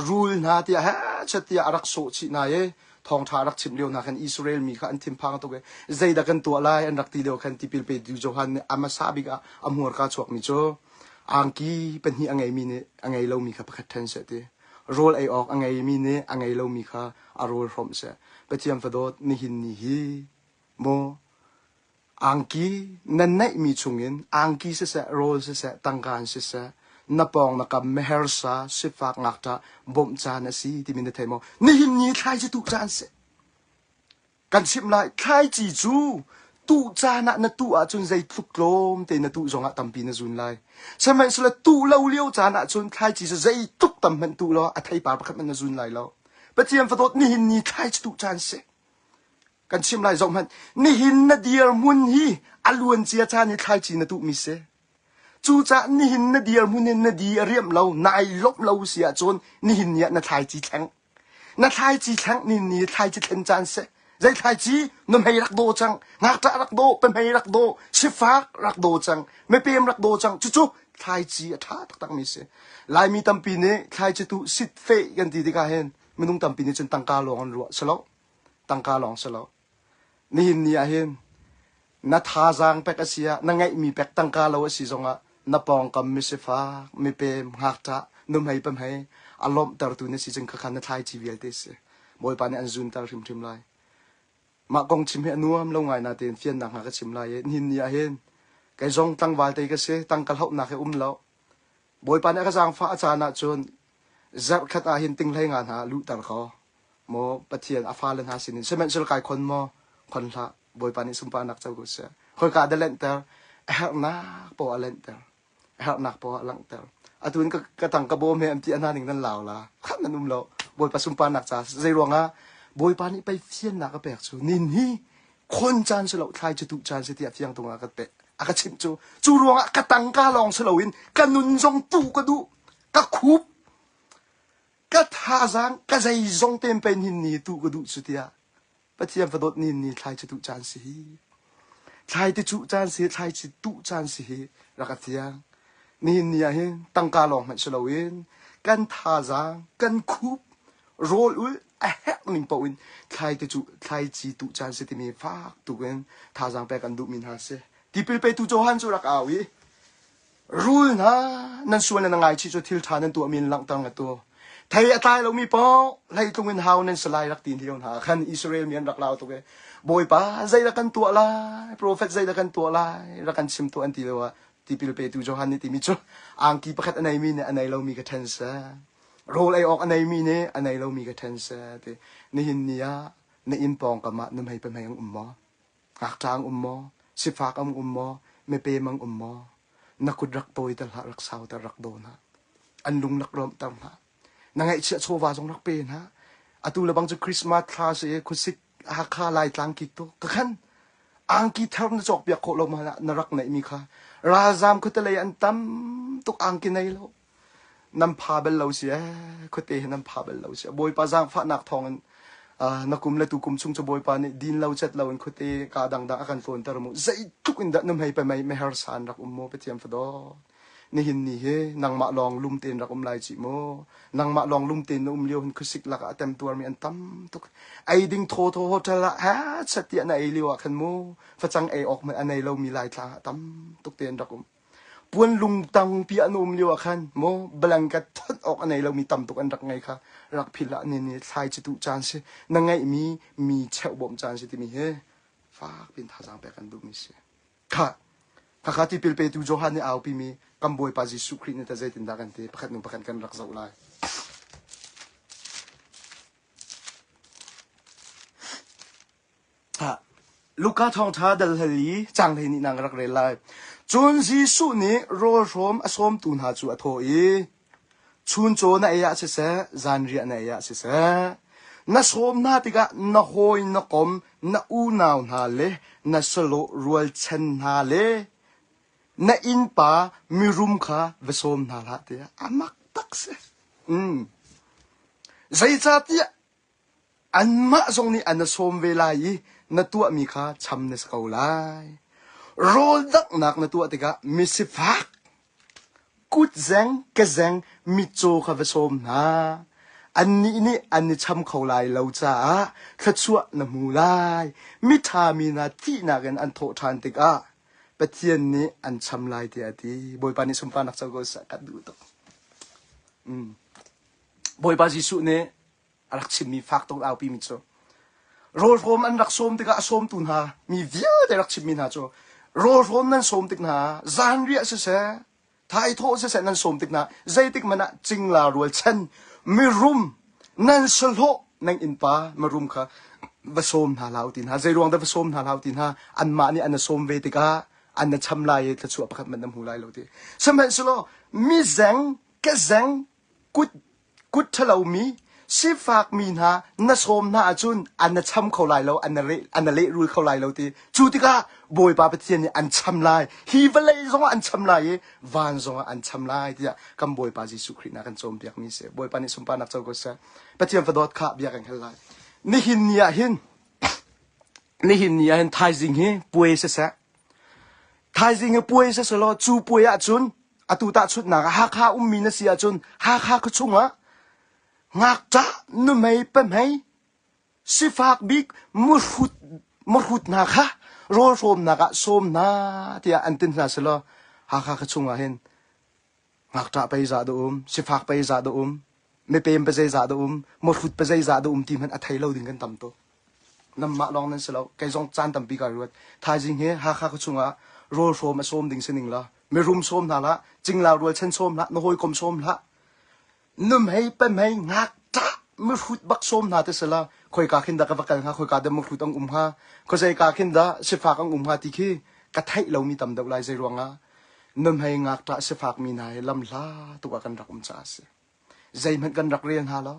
Rul hna tiah hechet tiah a rak sawh chih hna i thawngṭha a rak chimh lio hna khan Israel mi kha an thinphang tuk i zeidah kan tuah lai an rak ti lio khan tipil petu Johan nih a hmasa bik ah a hmurka chuakmi cu angki pahnih a ngeimi nih a ngei lomi kha pakhat ṭhen seh ti. Rawl ei awk a ngeimi nih a ngei lomi kha a rawl hrawmh seh. Pathian fadawt nihin ni hi maw angki nan neihmi chungin angki siseh rawl siseh tangka in siseh na pawng na kam mehersa sifak ngakṭah bawmh caan a si timi na thei maw nihin ni thlaici tuh caan si Kan chimh lai, thlaici cu tuh caan ah na tuh ahcun zeitluk tlawm te na tuh zongah tampi na zun lai. Sihmanhsehlaw tuh lo lio caan ahcun thlaici cu zeitluk tam hmanh tuh law a theipar pakhat hmanh na zun lai lo. Pathian fadawt nihin ni thlaici tuh caan si. Kan chimh lai zoh hmanh. Nihin na dirhmun hi a luancia caan i thlaici na tuhmi si. Cucaah nihin na dirhmun in na di a riamh lo, nai lawmh lo si ahcun nihin ni ah na thlaici thleng. Na thlaici thleng ni ni thlaici thlen caan si. Zei thlaici na mei rak daw cang, ngakṭah rak daw, pamei rak daw, sifak rak daw cang, mipem rak daw cang. Cucu thlaici a ṭha taktakmi si. Laimi tampi nih thlaici tu sit fe kan ti tikah hin. Minung tampi nih cun tangka lawng an ruah. Si lo. Tangka lawng si lo. Nihin ni ah hin na thazaang pek a si ah, na ngeihmi pek tangka lo a si zongah na pawngkam misifak, mipem, ngakṭah, nuhmei pamhei a lawmhtertu na si cun khakha na thlaici vialte si. Bawipa nih an zunter hrimhrim lai. Mah kong chim hi a nuam lo ngai natein fiannak hna ka chim lai i nihin ni ah hin kei zong tlangval te ka si, tangka hlohnak hi um lo. Bawipa nih a ka zaangfah a caan ahcun zarhkhat ah hin ting hlei nga hna luhter ko. Maw Pathian a fale hna sinin sihmanhsehlaw kai khon maw khon hlah Bawipa nih sunparnak co ko seh. Khoika dah lenter a herhnak poah a lenter a herhnak poah a langhter. Atu in ka, ka tang ka bawm he an ti hna ning nan lau la khat nan um lo Bawipa sunparnak ca zei ruangah Bawipa nih pei fiannak a pek cu nin hi khon caan si lo thlai cu tuh caan si tiah fiang tung ah ka pe a ka chimh cu cu ruangah ka tangka lawng si loin ka nun zong tu ka duh ka khup ka thazaang ka zeizong tein pei hin ni tu ka duh cu tiah Pathian fa dawt ni ni thlai cu tuh caan si hi thlai ti cuh caan si thlai ci tuh caan si hi rak a fiang nihin ni ah hin tangka lawng hmanh si loin kan thazaang kan khup rawl ul a herh ning paoh in thlai ti cu thlai ci tuh caan si timi fak tuk in thazaang pek an duhmi hna si tipil petu Johan cu rak au i Rul hna, nan sual nan ngaichih cu thil ṭha nan tuahmi in langhter ngat u. Thei a tlai lomi paoh hleitlung in hau nan si lai rak ti lio hna khan Israel mi an rak lau tuk i Bawipa zeidah kan tuah lai profet zeidah kan tuah lai rak kan chim tuah an ti lio ah tipil petu Johan nih timi cu angki pakhat a neimi nih a nei lomi ka ṭhen seh rawl ei awk a neimi nih a nei lomi ka ṭhen seh ti nihin ni ah na inn pawngkam ah nuhmei pahmei an um maw Ngakṭa an um maw? Sifak an um maw? Mipem an um maw? Na kut rak tawiter hlah, rak sauter, rak daw hna. An lung rak lawmhter hna. Na ngaihchiah chawva zong rak pe hna. Atu le bang cu Christmas thla si i khuasik Hakha Laitlang kik tu ka khan angki thar na cawk piak khawh lo ma na rak neihmi kha ralzam khuatelei an tam tuk angki nei lo nan pha bal lo si ee khuate hi nan pha bal lo si Bawipa zaangfahnak thawngin na kum le tu kum chung cu Bawipa nih din lo cet lo in khuate ka dangdang a kan tlawnter mu zeitluk in dah nuhmei pamei mehersa an rak um mu Pathian fadawt nihin ni hi nangmah lawng lum tein rak um lai ci mu nangmah lawng lum tein na um lio hin khuasik lakah a temtuar mi an tam tuk ei ding thaw thaw hotel ah ha chat tiah na ei lio ah khan mu facang ei awk hmanh a nei lo mi laitlang ah tam tuk tein rak um Puanlung tangpi an um lio ah khan maw blanket thot awk a nei lomi tam tuk an rak ngei kha rak philh ah ni ni thlai cu tuh caan si na ngeihmi mi cheuhbawmh caan si timi hi fak pin thazaang pek an duhmi si. Kha khakha tipil petu Johan nih aupi mi kan Bawipa Jesuh Khrih nih ta zeitindah kan ti pakhat hnu pakhat kan rak zoh lai. Luka thawngṭha dal hlei i caang 12 nak rak rel lai. Cun Jesuh nih rawlhrawm a sawmtu hna cu a thawh i, Chuncaw na ei ah siseh, zanriah na ei ah siseh, na sawm hna tikah na hawi na kom, na unau hna le na salawh rualchan hna le na innpa mirum kha va sawm hna hlah tiah a mak tak si. Mm. Zeicahtiah Anmah zong nih an na sawm ve lai i na tuahmi kha cham na si ko lai. Rawl danghnak na tuah tikah misifak, kutzeng, kezeng, mitcaw kha va sawm hna. Annih nih an i cham kho lai lo caah thluachuah na hmu lai. Miṭha mi hna thihnak in an thawh ṭhan tikah Pathian nih an cham lai tiah a ti. Bawipa nih sunparnak co ko seh, ka duh tuk. Mm. Bawipa Jesuh nih a rak chimmi fak tuk aupimi cu rawlhrawm an rak sawm tikah a sawmtu hna mi vialte rak chimmi hna cu rawlhrawm nan sawm tik hna zanriah siseh thaithawh siseh nan sawm tik hna zeitik hmanh ah cingla rualchan mirum nan sahlawh nan innpa mirum kha va sawm hna hlah u ti hna zei ruang dah va sawm hna hlah u ti hna anmah nih an na sawm ve tikah an na cham lai i thluachuah pakhat hmanh na hmu lai lo ti sihmanhsehlaw mizeng kezeng kut kut ṭhalomi sifakmi hna na sawm hna ahcun an na cham kho lai lo an na re an na lehrul kho lai lo ti cu tikah Bawipa Pathian nih an cham lai hi vawlei zongah an cham lai i van zongah an cham lai tiah kan Bawipa Jesuh Khrih na kan cawnpiakmi si Bawipa nih sunparnak co ko seh Pathian fadawt kha bia kan hal lai nihin ni ah hin nihin ni ah hin thaizing hi puai siseh thaizing hi puai siselaw cu puai ahcun atu tahchunhnak ah Hakha ummi na si ahcun Hakha khuachung ah Ngakṭah nuhmei pahmei sifak bik muhrut muhrut hna kha rawl hrawmnak ah sawm hna tiah an tin hna selaw Hakha ka chungah hin ngakṭah pei zah dah um, sifak pei zah dah um, mipem pa zeizah dah um, muhrut pa zeizah dah um ti hmanh a thei lo ding kan tam tuk. Nanmah lawng nan si lo. Kei zong caan tampi kai ruat. Thaizing hi Hakha khua chungah rawl hrawm a sawm ding si ning la. Mirum sawm hna hlah, cingla rualchan sawm hlah, na hawikom sawm hlah. Numhei pamhei ngakṭah mihrut bak sawm hna te sila khoika khin dah ka va kal hnga, khoika dah mihrut ang um hnga, khuazei ka khin dah sifak ang um hnga ti khi ka theih lomi tam deuh lai zei ruangah numhei ngakṭah sifak mi hna hi lam hla tuk ah kan rak um caah a si. Zeihmanh kan rak rel hna lo.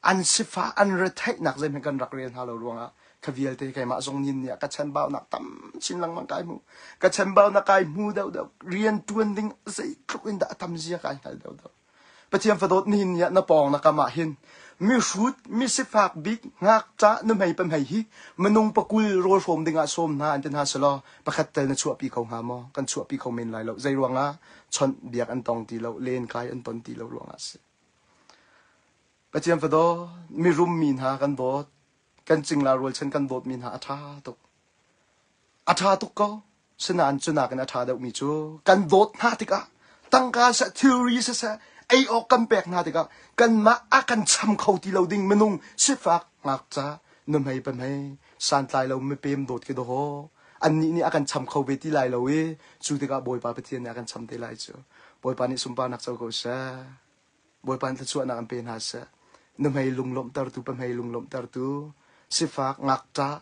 An sifah an retheihnak zeihmanh kan rak rel hna lo ruangah kha vialte keimah zong nin nih ka chanbaunak tam chin lengmang kai hmu. Ka chanbaunak kai hmu deuhdeuh. Rian ṭuan ding zeitluk in dah a tam zia kai hngal deuhdeuh. Pathian fadawt nihin ni ah na pawng na kam ah hin mihrut, misifak bik, ngakṭah, nuhmei pahmei hi minung pakul rawl hrawm dingah sawm hna an ti hna selaw pakhat tel na chuahpi kho hnga maw? Kan chuahpi kho men lai lo. Zei ruangah chawnh biak an tong ti lo, lenkai an ton ti lo ruangah a si. Pathian fadaw, mirum mi hna kan dawt, kan cingla rualchan kan dawtmi hna a ṭha tuk. A ṭha tuk ko. Sinain cu nakin a ṭha deuhmi cu kan dawt hna tikah tangka seh, thilri siseh, ei awk kan pek hna tikah kanmah a kan cham kho ti lo ding minung sifak ngakcha nuhmei pahmei santlai lo mipem dawt khi dawhaw annih nih a kan cham kho ve ti lai lo i cu tikah Bawipa Pathian nih a kan cham te lai cu. Bawipa nih sunparnak co ko seh. Bawipa nih thluachuahnak an pe hna seh. Nuhmei lunglawmhtertu, pahmei lunglawmhtertu, sifak, ngakṭah,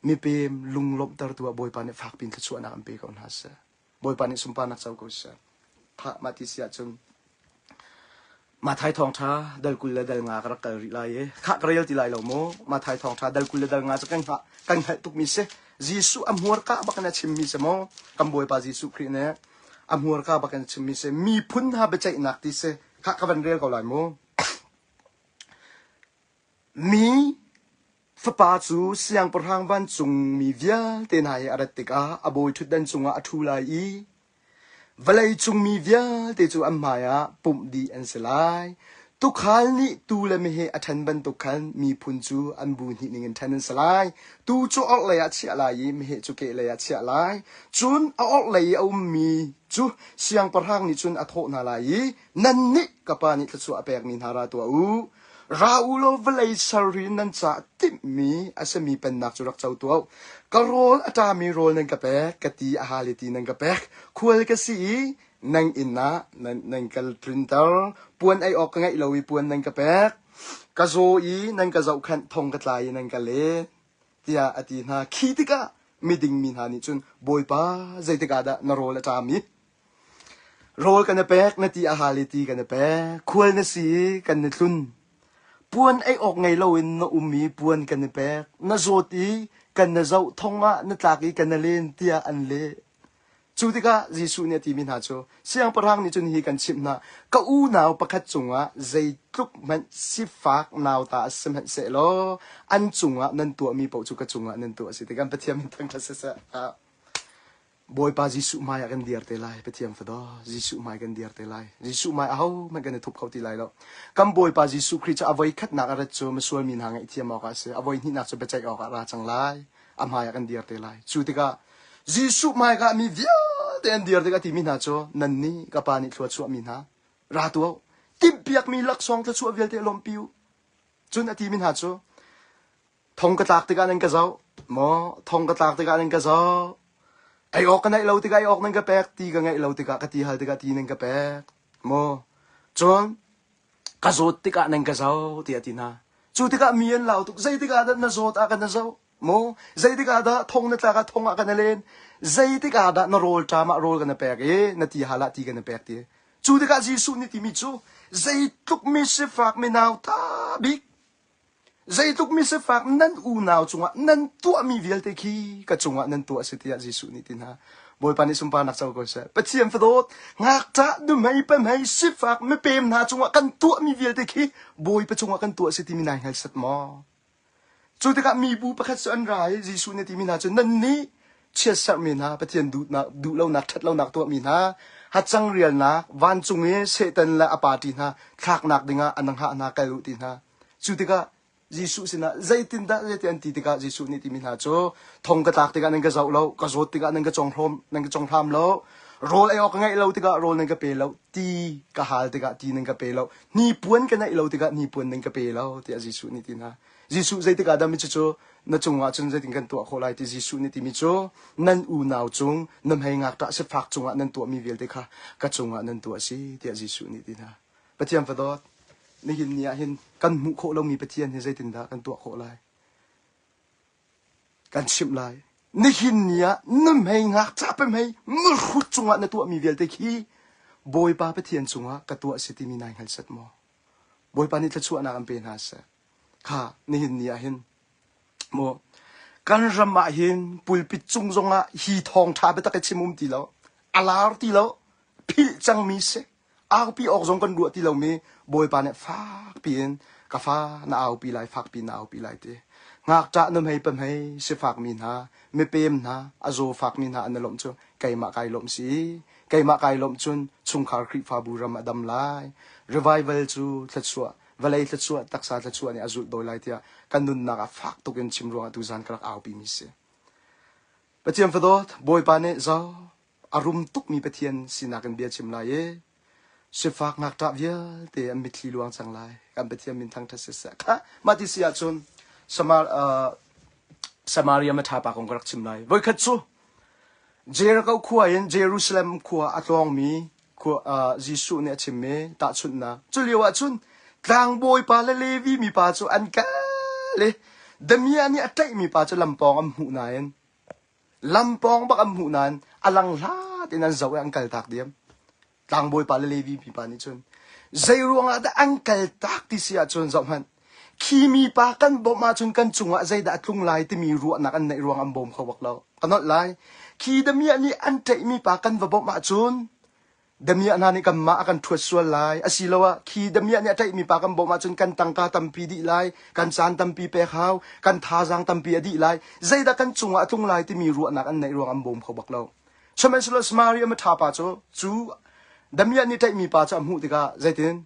mipem lunglawmhtertu ah Bawipa nih fakpi in thluachuahnak an pe ko hna seh. Bawipa nih sunparnak co ko seh. Phah mah ti si ahcun Mathai thawngṭha dal 20 le dal nga ka rak kal rih lai i khah ka rel ti lai lo mu. Mathai thawngṭha dal 20 le dal nga cu kan hngalh kan hngalh tukmi si. Jesuh a hmurka bak in a chimmi si mu. Kan Bawipa Jesuh Khrih nih a hmurka bak in chimmi si miphun hna biaceihnak ti si khah ka van rel ko lai mu mi fapa cu siangpahrang vancung mi vialte hna he a rat tikah a bawi ṭhutdan cungah a ṭhu lai i vawlei cung mi vialte cu an hmaiah pumh dih an si lai Tuukhal nih tuu le meheh a ṭhen bantuk khan miphun cu an bu hnih ningin ṭhen an si lai. Tuu cu orhlei ah chiah lai i meheh cu kehlei ah chiah lai. Cun a orhlei i a ummi cu siangpahrang nih cun a thawh hna lai i, Nannih ka pa nih thluachuah a pekmi hna ra tuah u. Ra u law vawlei ser in nan caah timhmi a simi pennak cu rak co tuah u. Ka rawl a ṭami rawl nan ka pek, ka ti a hal i ti nan ka pek. Khual ka si i nan inn ah nan, nan ka tlunter puan ei awk ka ngeih lo i puan nan ka pek ka zaw i nan ka zohkhenh thong ka tlai i nan ka len tiah a ti hna khi tikah miding mi hna nih cun bawipa zeitik ah dah na rawl a ṭam i rawl kan i pek na ti a hal i ti kan i pek khual na si i kan i tlun puan ei awk ngei loin na um i puan kan i pek na zawt i kan na zoh thong ah na tlak i kan na len tiah an leh Cu tikah Jesuh nih a timi hna cu, Siangpahrang nih cun hi kan chimh hna, ka unau pakhat cungah zeitluk hmanh sifak nauta a si hmanhsehlaw an cungah nan tuahmi paoh cu ka cungah nan tuah a si tikah Pathian min thangṭhat siseh. Bawipa Jesuh hmaiah kan dir te lai. Pathian fadaw, Jesuh hmai kan dir te lai. Jesuh hmai ahohmanh kan i thup kho ti lai lo. Kan Bawipa Jesuh Khrih cu a voi khatnak a rat cu misual mi hna ngaihthiam awkah a si. A voi hnihnak cu biaceih awkah a ra cang lai. A hmaiah kan dir te lai. Cu tikah Jesuh hmaika mi vialte an dir tikah timi hna cu nannih ka Pa nih thlua chuahmi hna ra tuah u. Timhpiakmi laksawng thluachuah vialte lawmhpi u. Cun a timi hna cu thong ka tlak tikah nan ka zoh maw thong ka tlak tikah nan ka zoh ei awk ka neih lo tikah ei awk nan ka pek ti ka ngeih lo tikah ka ti hal tikah ti nan ka pek maw cun ka zawt tikah nan ka zoh tiah a ti hna cu tikah mi an lau tuk zeitik ah dah na zawt ah kan na zoh Maw zeitik ah dah thong na tlak ah thong ah kan i len? Zeitik ah dah na rawl ṭam ah rawl kan i pek i na ti hal ah ti kan i pek ti? Cu tikah Jesuh nih timi cu zeitluk mi sifak mi nauta bik, zeitluk mi sifak nan unau cungah nan tuahmi vialte khi ka cungah nan tuah a si tiah Jesuh nih ti hna. Bawipa nih sunparnak co ko seh. Pathian fadawt, ngakṭah, nuhmei, pahmei, sifak, mipem hna cungah kan tuahmi vialte khi Bawipa cungah kan tuah a si timi nai hngal set maw? Cu tikah mibu pakhat cu an ra i Jesuh nih a timi hna cu nannih chiatserhmi hna, Pathian duhnak, duhlonak, ṭhatlonak tuahmi hna, Hacang rialnak vancung i Satan le a party hna thlaknak dingah an hngah hna kal u ti hna. Cu tikah Jesuh sinah zeitindah zeiti an ti tikah Jesuh nih timi hna cu thong ka tlak tikah nan ka zoh lo, ka zawt tikah nan ka conghrawm, nan ka conghram lo, rawl ei awk ka ngeih lo tikah rawl nan ka pe lo, ti ka hal tikah ti nan ka pe lo, hnipuan ka neih lo tikah hnipuan nan ka pe lo tiah Jesuh nih ti hna. Jesuh zeitik ah dah mi cucu na cungah cun zeitin kan tuah khawh lai ti Jesuh nih timi cu nan unau cung na hmei ngakṭah sifak cungah nan tuahmi vialte kha ka cungah nan tuah a si tiah Jesuh nih ti hna. Pathian fadawt, nihin ni ah hin kan hmuh khawh lomi Pathian hi zeitindah kan tuah khawh lai? Kan chimh lai. Nihin ni ah na hmei ngakṭah pahmei mihrut cungah na tuahmi vialte khi Bawipa Pathian cungah ka tuah si timi nai hngal set maw? Bawipa nih thluachuahnak an pe hna seh. Kha nihin ni ah hin maw kan ram ah hin pulpit cung zongah hi thawngṭha biatak i chim um ti lo, a lar ti lo, philh cangmi si. Aupi awk zong kan ruah ti lomi Bawipa nih fakpi in ka fa na aupi lai, fakpi na aupi lai ti. Ngakṭah nuhmei pahmei sifakmi hna, mipem hna, a zawfakmi hna an i lawmh cu keimah kai lawmh si. Keimah kai lawmh cun chungkhar Khrihfabu ram a dam lai. Revival cu thluachuah, vawlei thluachuah, taksa thluachuah nih a zulh dawi lai tiah kan nunnak ah fak tuk in chim ruangah tuzan ka rak aupi mi si. Pathian fadawt, Bawipa nih zo a rum tukmi Pathian sinak in bia chim lai i sifak ngakṭah vialte an mitthli luang cang lai. Kan Pathian min thangṭhat siseh. Kha mah ti si ahcun Samar, uh, Samaria miṭha pa kong ka rak chim lai. Voikhat cu Jericho khua in Jerusalem khua a tlawngmi khua, uh, Jesuh nih a chimmi tahchunhnak. Cu lio ahcun tlangbawi pa le Levi mi pa cu an kal i damiah nih a ṭaihmi pa cu lampawng an hmuh nain Lampawng bak an hmuh nain a lang hlat in an zoh i an kaltak diam. Tlangbawi pa le Levi mipa nih cun zei ruangah dah an kaltak ti si ahcun zohhmanh khi mipa kan bawmh ahcun kan cungah zeidah a tlung lai timi ruahnak an neih ruang an bawm kho bak lo. Ka nolh lai. Khi damiah nih an ṭaihmi pa kan va bawmh ahcun Damiah hna nih kanmah a kan ṭhuat sual lai asiloah khi damiah nih a ṭaihmi pa kan bawmh ahcun kan tangka tampi dih lai, kan caan tampi pek hau, kan thazaang tampi a dih lai, zeidah kan cungah a tlung lai timi ruahnak an neih ruang an bawm kho bak lo. Sihmanhsehlaw Samaria miṭha pa cu cu damiah nih ṭaihmi pa cu a hmuh tikah zeitin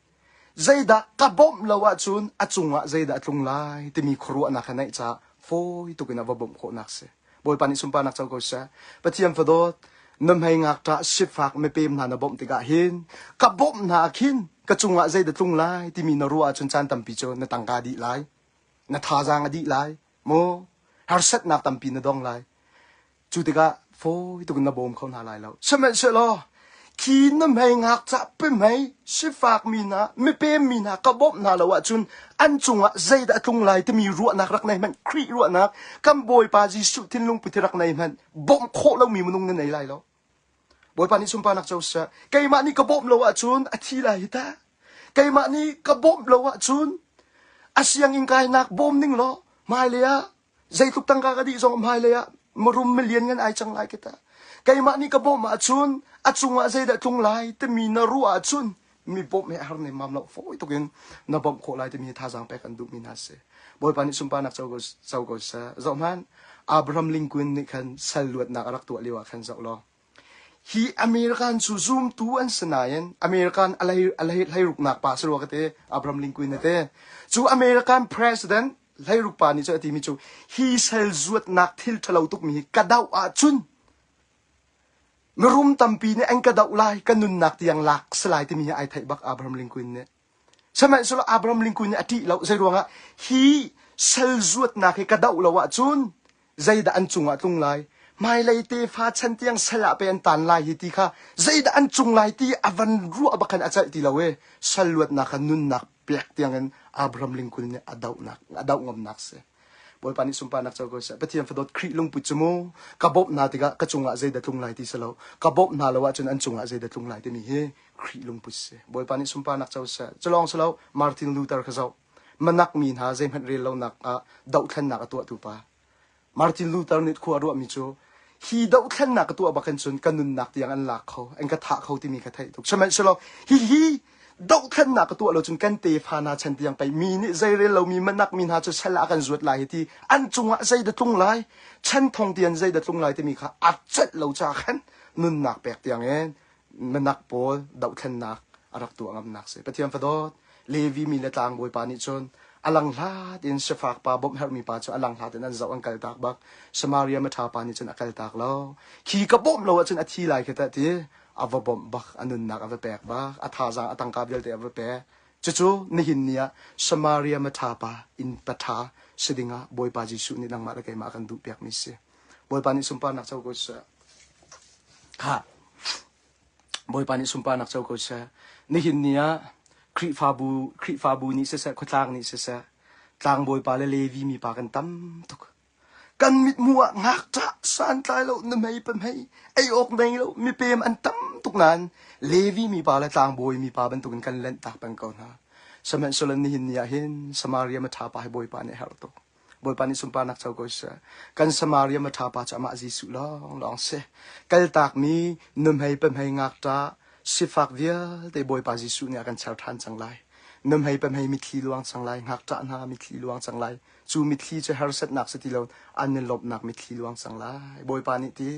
zeidah ka bawmh lo ahcun a cungah zeidah a tlung lai timi khuaruahnak a neih caah fawi tuk in a va bawmh khawhnak si. Bawipa nih sunparnak co ko seh. Pathian fadawt, na hmei ngakṭah sifak mipem hna na bawmh tikah hin ka bawmh hna ah khin ka cungah zeidah tlung lai timi na ruah ahcun caan tampi cu na tangka a dih lai, na thazaang a dih lai, maw harsatnak tampi na dong lai. Cu tikah fawi tuk in na bawm kho hna lai lo. Sihmanhsehlaw khi na hmei ngakchah pemhei sifakmi hna mipemmi hna ka bawmh hna lo ahcun an cungah zeidah a tlung lai timi ruahnak rak nei hmanh Khrih ruahnak kan Bawipa Jesuh thinlung put hi rak nei hmanh bawmh khawh lomi minung na nei lai lo. Bawipa nih sunparnak co seh. Keimah nih ka bawmh lo ahcun a thi lai hi teh. Keimah nih ka bawmh lo ahcun a sianginn kainak bawm ning law hmailei ah Zeitluk tangka ka dih zong hmailei ah marum milian ngan ai cang lai ka ta. Keimah nih ka bawmh ahcun a cungah zeidah tlung lai timi na ruah ahcun mi bawmh hi a har nemmam lo fawi tuk in na bawmh khawh lai timi thazaang pek an duhmi hna si. Bawipa nih sunparnak co ko, co ko seh. Zoh hmanh, Abraham Lincoln nih khan sal luatnak a rak tuah lio ah khan zoh law hi American cu zumtu an si nain American a lei a lei hleiruknak pa si rua ka ti Abraham Lincoln a ti cu American president hleiruk pa nih cu a timi cu hi sal zuatnak thil ṭhalo tukmi hi ka doh ahcun mirum tampi nih an ka doh lai ka nunnak tiang lak si lai timi hi ai theih bak Abraham Lincoln nih Sihmanhsehlaw Abraham Lincoln nih a ṭih lo. Zeiruangah hi sal zuatnak hi ka doh lo ahcun zeidah an cungah tlung lai? Hmailei tefa chan tiang sal ah pei an taan lai hi ti kha zeidah an cung lai ti a van ruah bak khan a celh ti lo i sal luatnak kha nunnak pek tiangin Abraham Lincoln nih a dohnak a doh ngamnak si. Bawipa nih sunparnak co ko seh. Pathian fadawt Khrih lungput cu mu ka bawmh hna tikah ka cungah zeidah tlung lai ti si lo. Ka bawmh hna lo ahcun an cungah zeidah tlung lai timi hi Khrih lungput si. Bawipa nih sunparnak co seh. Culawng si lo Martin Luther kha zoh. Manak mi hna zeihmanh rel lonak ah dohthlennak a tuahtu pa. Martin Luther nih khua a ruahmi cu hi dohthlennak ka tuah bak in cun ka nunnak tiang an lak kho, an ka thah kho timi ka theih tuk. Sihmanhsehlaw hihi dohthlennak ka tuah lo cun kan tefa hna chan tiang pei mi nih zeirel lomi manak mi hna cu sal ah kan zuat lai hi ti an cungah zeidah tlung lai, chan thong tian zeidah tlung lai timi kha a celh lo ca khan nunnak pek tiang in. Minak pawl dohthlennak a rak tuah ngamnak si. Pathian fadawt Levi mi le tlangbawi pa nih cun a lang hlat in sifak pa bawmh herhmi pa cu a lang hlat in an zoh an kaltak bak. Samaria miṭha pa nih cun a kaltak lo. Khi ka bawmh lo ahcun a thi lai khi teh ti a va bawmh bak, a nunnak a va pek bak, a thazaang a tangka vialte a va pek. Cucu nihin ni ah Samaria miṭha pa innpa ṭha si dingah Bawipa Jesuh nih nangmah le keimah a kan duhpiakmi si. Bawipa nih sunparnak co ko seh. Khah. Bawipa nih sunparnak co ko seh. Nihin ni ah Khrihfabu Khrihfabu nih siseh, khuatlang nih siseh, tlangbawipa le Levi mipa kan tam tuk. Kan mithmuh ah ngakṭah santlai lo nuhmei pahmei ei awk nei lo mipem an tam tuk nain Levi mipa le tlangbawi mipa bantukin kan lenhtak peng ko hna. Sihmanhsehlaw nihin ni ah hin Samaria miṭha pa hi Bawipa nih a herh tuk. Bawipa nih sunparnak co ko seh. Kan Samaria miṭha pa cu amah Jesuh lawnglawng si. Kaltakmi nuhmei pahmei ngakṭah sifak vialte Bawipa Jesuh nih a kan cher ṭhan cang lai. Nuhmei pahmei mitthli luang cang lai, ngakṭah hna mitthli luang cang lai. Cu mitthli cu harsatnak si ti lo an i lawmhnak mitthli luang cang lai. Bawipa nih ti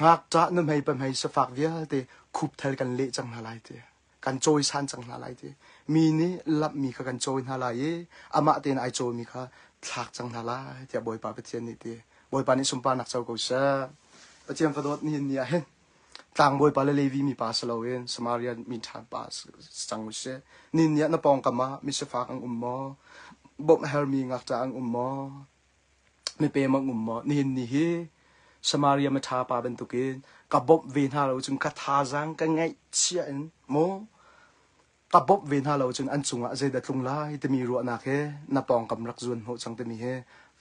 ngakṭah nuhmei pahmei sifak vialte khupthal kan leh cang hna lai ti kan cawisan cang hna lai ti mi nih lamhmi kha kan cawi hna lai i amah tein ai cawimi kha thlak cang hna lai tiah Bawipa Pathian nih ti Bawipa nih sunparnak co ko seh Pathian fadawt nihin ni ah hin tlangbawipa le Levi mi pa si loin Samaria mi ṭha pa si cang u sih nihin ni ah na pawngkam ah misifak an um maw bawmh a hermi ngakṭah an um maw mipem an um maw nihin ni hi Samaria miṭha pa bantukin ka bawmh ve hna lo cun ka thazaang ka ngaihchia in maw ka bawmh ve hna lo cun an cungah zeidah tlung lai timi ruahnak he na pawngkam rak zuan hnawh cang timi he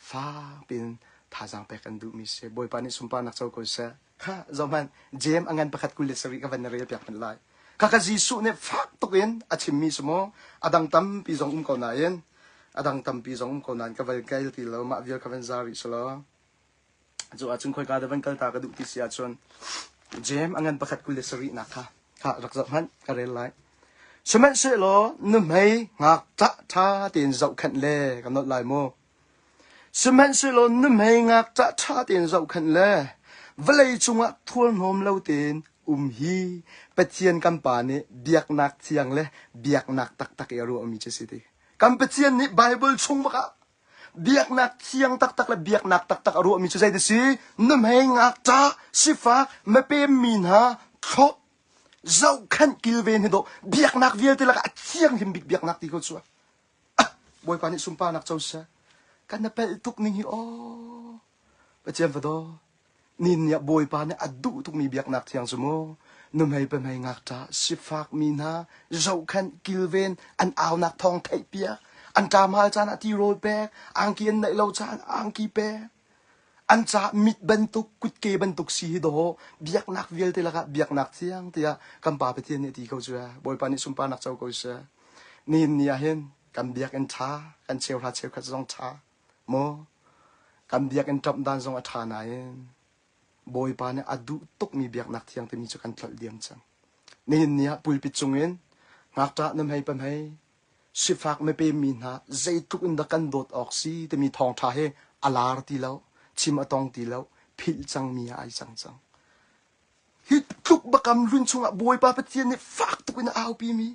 fak piin thazaang pek an duhmi si Bawipa nih sunparnak co ko seh kha zohhmanh Jeim a ngan pakhat 27 ka van na rel piak hmanh lai khakha Jesuh nih fak tuk in a chimmi si mu a dang tampi zong um ko nain a dang tampi zong um ko nain ka van kal ti lo mah vial ka van za rih selaw cu ahcun khoika dah van kal ta ka duh ti si ahcun Jeim a ngan pakhat 27 nak kha kha rak zoh hmanh ka rel lai sihmanhsehlaw nuhmei ngakṭah ṭha tein zohkhenh le ka nolh lai mu Sihmanhsehlaw nuhmei ngakṭah ṭha tein zohkhenh le vawlei cungah thurhnawm lo tein um hi Pathian kan Pa nih biaknak thiang le biaknak taktak i a ruahmi cu a si ti. Kan Pathian nih Baibal chung bak ah biaknak thiang taktak le biaknak taktak a ruahmi cu zeidah si? Nuhmei ngakṭah, sifak, mipem mi hna thlop, zohkhenh kilven hi dawh biaknak vialte lakah a thianghlim bik biaknak ti ko cu. Bawipa nih sunparnak co seh. Kan na pelh tuk ning hi aw. Pathian va daw. Nin nih Bawipa nih a duh tukmi biaknak thiang cu mu. Nuhmei pahmei ngakṭah sifak mi hna zohkhenh kilven an aunak thawng theih piak an ṭamhal caan ah tirawl pek angki an neih lo caan angki pek an ca mit bantuk kutke bantuk si hi dawh biaknak vialte lakah biaknak thiang tiah kan pa Pathian nih a ti ko cu Bawipa nih sunparnak co ko seh nihin ni ah hin kan biakinn ṭha kan cheuhra cheukhat zong ṭha maw kan biakinn ṭamh dan zong a ṭha nain Bawipa nih a duh tukmi biaknak thiang timi cu kan tlolh diam cang nihin ni ah pulpit cungin ngakṭah na hmei pahmei sifak mipemmi hna zeitluk in dah kan dawt awk si timi thawngṭha hi a lar ti lo, chim a tong ti lo, philh cangmi ah ai cang cang. Hi tluk bakam hlun chungah Bawipa Pathian nih fak tuk in a aupimi,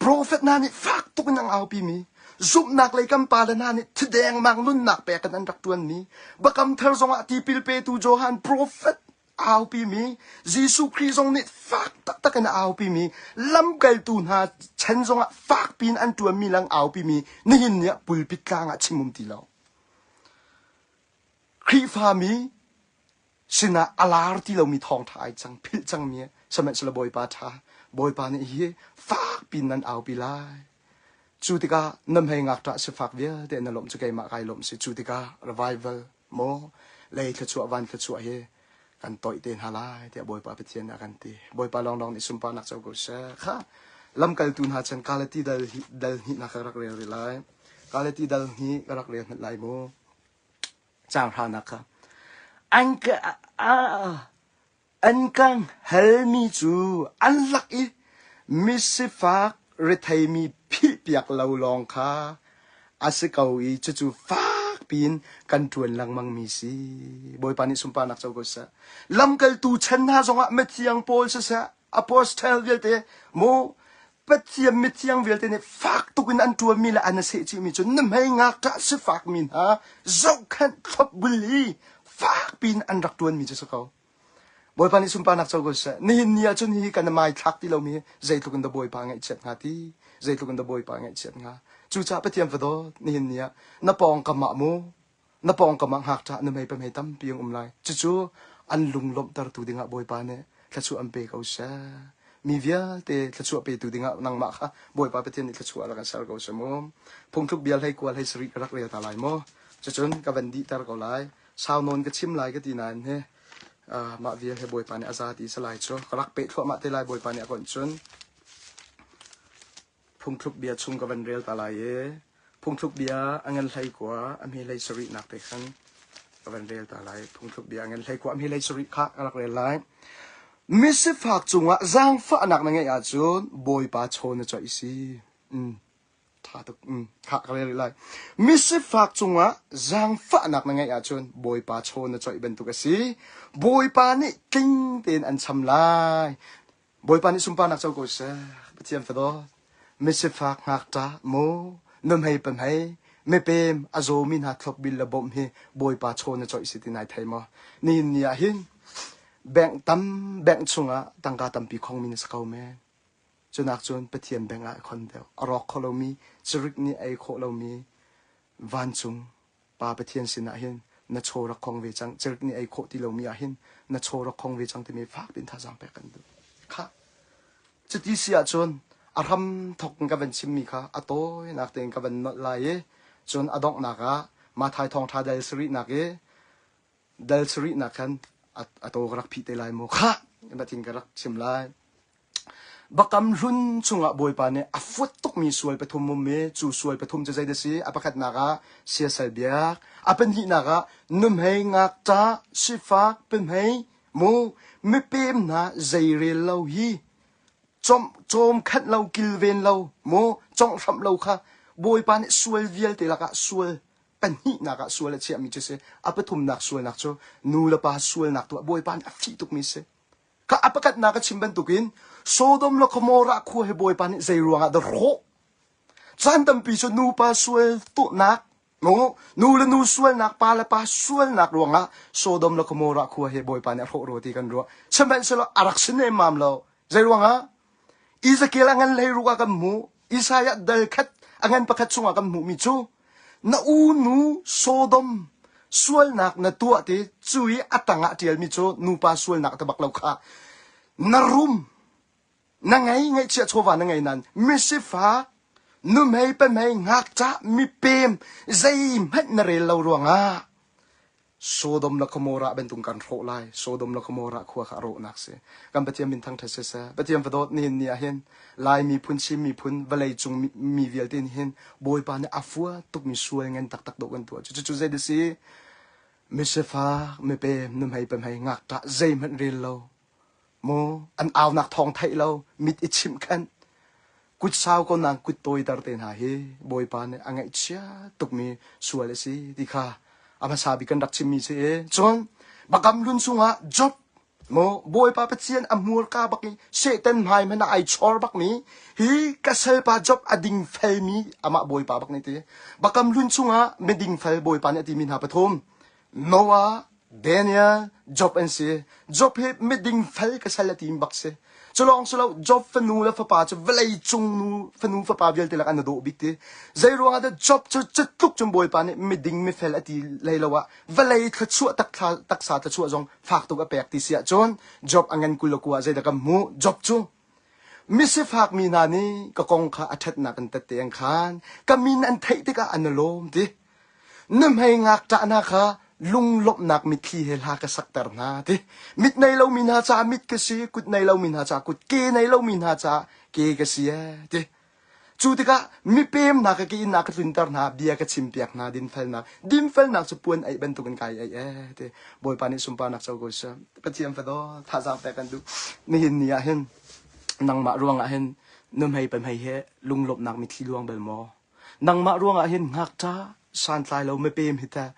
profet hna nih fak tuk in an aupimi, zumhnak lei kan pale hna nih thidengmang nunnak pek in an rak ṭuanmi, bakam thar zongah tipil petu Johan profet aupimi Jesuh Khrih zong nih fak taktak in a aupimi lamkaltu hna chan zongah fak piin an ṭuanmi lang aupimi nihin ni ah pulpit tlang ah chim um ti lo. Khrihfami sinah a lar ti lomi thawngṭha ai cang philh cangmi sihmanhsehlaw Bawipa ṭha Bawipa nih hi fak piin nan aupi lai. Cu tikah na hmei ngakṭah sifak vialte na lawmh cu keimah kai lawmh si cu tikah revival maw lei thluachuah van thluachuah hi kan toih te hna lai tiah Bawipa Pathian nih a kan ti. Bawipa lawnglawng nih sunparnak co ko seh. Kha lamkaltu hna chan Galati dal dal hnih na ka rak rel rih lai. Galati dal hnih ka rak rel hmanh lai mu. Caang hranak kha. An ka An kan halmi cu an lak i misifak retheimi philhpiak lo lawng kha a si ko i cucu fakpi. piin kan ṭuan lengmang mi si. Bawipa nih sunparnak co ko seh. Lamkaltu chan hna zongah mithiang Paul siseh, apostle vialte mu Pathian mithiang vialte nih fak tuk in an ṭuanmi le an i sehchihmi cu nuhmei ngakṭah sifakmi hna zohkhenh thlopbul hi fak piin an rak ṭuanmi cu si ko. Bawipa nih sunparnak co ko seh. Nihin ni ah cun hihi kan i maithlak ti lomi hi zeitluk in dah Bawipa ngaihchiat hnga ti, zeitluk in dah Bawipa ngaihchiat hnga. Cucaah Pathian va dawt, nihin ni ah na pawngkam ah mu, na pawngkam ah ngakṭah nuhmei pahmei tampi an um lai. Cucu an lunglawmhtertu dingah Bawipa nih thluachuah an pe ko seh. Mi vialte thluachuah petu dingah nangmah kha Bawipa Pathian nih thluachuah rak in ser ko seh mu. Phungthluk bia hlei kua hlei sarih ka rak rel ta lai mu. Cucun ka van dihter ko lai. Sau nawn ka chim lai ka ti nain hi mah vial he Bawipa nih a za ti si lai cu ka rak peh thluahmah te lai Bawipa nih a konh cun phungthluk bia chung ka van rel ta lai i phungthluk bia a ngan hlei kua a hme hlei sarih nak te khan ka van rel ta lai phungthluk bia a ngan hlei kua a hme hlei sarih kha ka rak rel lai misifak cungah zaangfahnak na ngeih ahcun Bawipa chaw na coih si mm. Ṭha tuk. Mm, khah ka rel rih lai. Misifak cungah zaangfahnak na ngeih ahcun Bawipa chaw na coih bantuk a si. Bawipa nih tling tein an cham lai. Bawipa nih sunparnak co ko seh. Pathian fadawt. Misifak ngakṭah mu, nuhmei pahmei, mipem a zawmi hna thlopbil le bawmh hi Bawipa chaw na coih si ti nai thei maw? Nihin ni ah hin bank tam bank chungah tangka tampi khongmi na si ko men. Cunak cun Pathian beng ah a khon deuh. A rawk kho lomi, cirik nih a ei khawh lomi vancung Pa Pathian sinah hin na chaw rak khong ve cang. Cirik nih ei khawh ti lomi ah hin na chaw rak khong ve cang timi fak piin thazaang pek kan duh. Khah. Cuti si ahcun a hram thok in ka van chimmi kha a tawinak tein ka van nolh lai i cun a donghnak ah Mathai thawngṭha dal sarihnak i dal sarihnak khan a taw ka rak phih te lai mu. Khah! Batin ka rak chim lai. Bakam hlun chungah Bawipa nih a fuat tukmi sual pathum um i cu sual pathum cu zeidah a si? A pakhatnak ah siasal biak, a pahnihnak ah nuhmei ngakṭah, sifak, pahmei, mu mipem hna zeirel lo hi cawm khanh lo kilven lo mu conghhramh lo kha Bawipa nih sual vialte lakah sual pahnihnak ah sual a chiahmi cu si. A pathumnak sualnak cu nu le pa sualnak tuah Bawipa nih a fih tukmi si. Kha a pakhatnak a chim bantukin Sodom le Gomorrah khua hi Bawipa nih zei ruangah dah hrawh? Caan tampi cu nupa sual tuahnak, nu, nu le nu sualnak, pa le pa sualnak ruangah Sodom le Gomorrah khua hi Bawipa nih a hrawh rua ti kan ruah. Sihmanhsehlaw a rak si nemmam lo. Zei ruangah? Ezekiel a ngan hlei ruk ah kan hmuh. Isaiah dal khat a ngan pakhat chungah kan hmuhmi cu na unu Sodom sualnak na tuah ti cu i a tangah ṭialmi cu nupa sualnak te bak lo kha na rum na ngei ngaihchiah chawva na ngei nan misifak nuhmei pahmei ngakṭah mipem zeihmanh na rel lo ruangah Sodom le Gomorrah bantuk kan hrawh lai. Sodom le Gomorrah khua kha a rawhnak si. Kan Pathian min thangṭhat siseh. Pathian va dawt nihin ni ah hin Lai miphun, Chin miphun, vawlei cung mi vialte nih hin Bawipa nih a fua tukmi sual ngan taktak dawh kan tuah. Cucu zei dah si? Misifak, mipem, nuhmei pahmei, ngakṭah zeihmanh rel lo. Maw an aunak thawng theih lo, mit i chimh khan kut sau ko nang kut tawiter te hna hi Bawipa nih a ngaihchia tukmi sual a si ti kha a hmasa bik kan rak chimmi si i cun Bakam hlun chungah Job maw Bawipa Pathian a hmurka bak i Satan hmai hmanh ah ai chor bakmi hi ka salpa Job a dingfelmi amah Bawipa bak nih ti Bakam hlun chungah midingfel Bawipa nih a timi hna pathum Noah, Daniel, Job an si. Job hi miding fel ka sal a tim bak si. Culawng si lo Job fanu le fapa cu vawlei cung nu fanu fapa vialte lak an dawh bik ti. Zei ruangah dah Job cu cutluk cun Bawipa nih miding mifel a ti hlei lo ah vawlei thluachuah taksa thluachuah zong fak tuk a pek ti si ahcun Job a ngan 29 ah zeidah kan hmuh? Job cu misifak mi hna nih ka kong kha a ṭhatnak in tette an khan ka min an theih tikah an i lawm ti. Nuhmei ngakṭah hna kha lunglawmhnak mitthli he hla ka sakter hna ti. Mit nei lomi hna caah mit ka si, kut nei lomi hna caah kut, ke nei lomi hna caah ke ka si ee ti. Cu tikah mipem hna ka ke inn ah ka tlunter hna, bia ka chimpiak hna dinfelnak. Dinfelnak cu puan aih bantukin kai aih ee ti. Bawipa nih sunparnak co ko seh. Pathian fadaw thazaang pek kan duh. Nihin ni ah hin nangmah ruangah hin nuhmei pahmei he lunglawmhnak mitthli luang bal maw? Nangmah ruangah hin ngakṭah. santlai lo mipem hi teh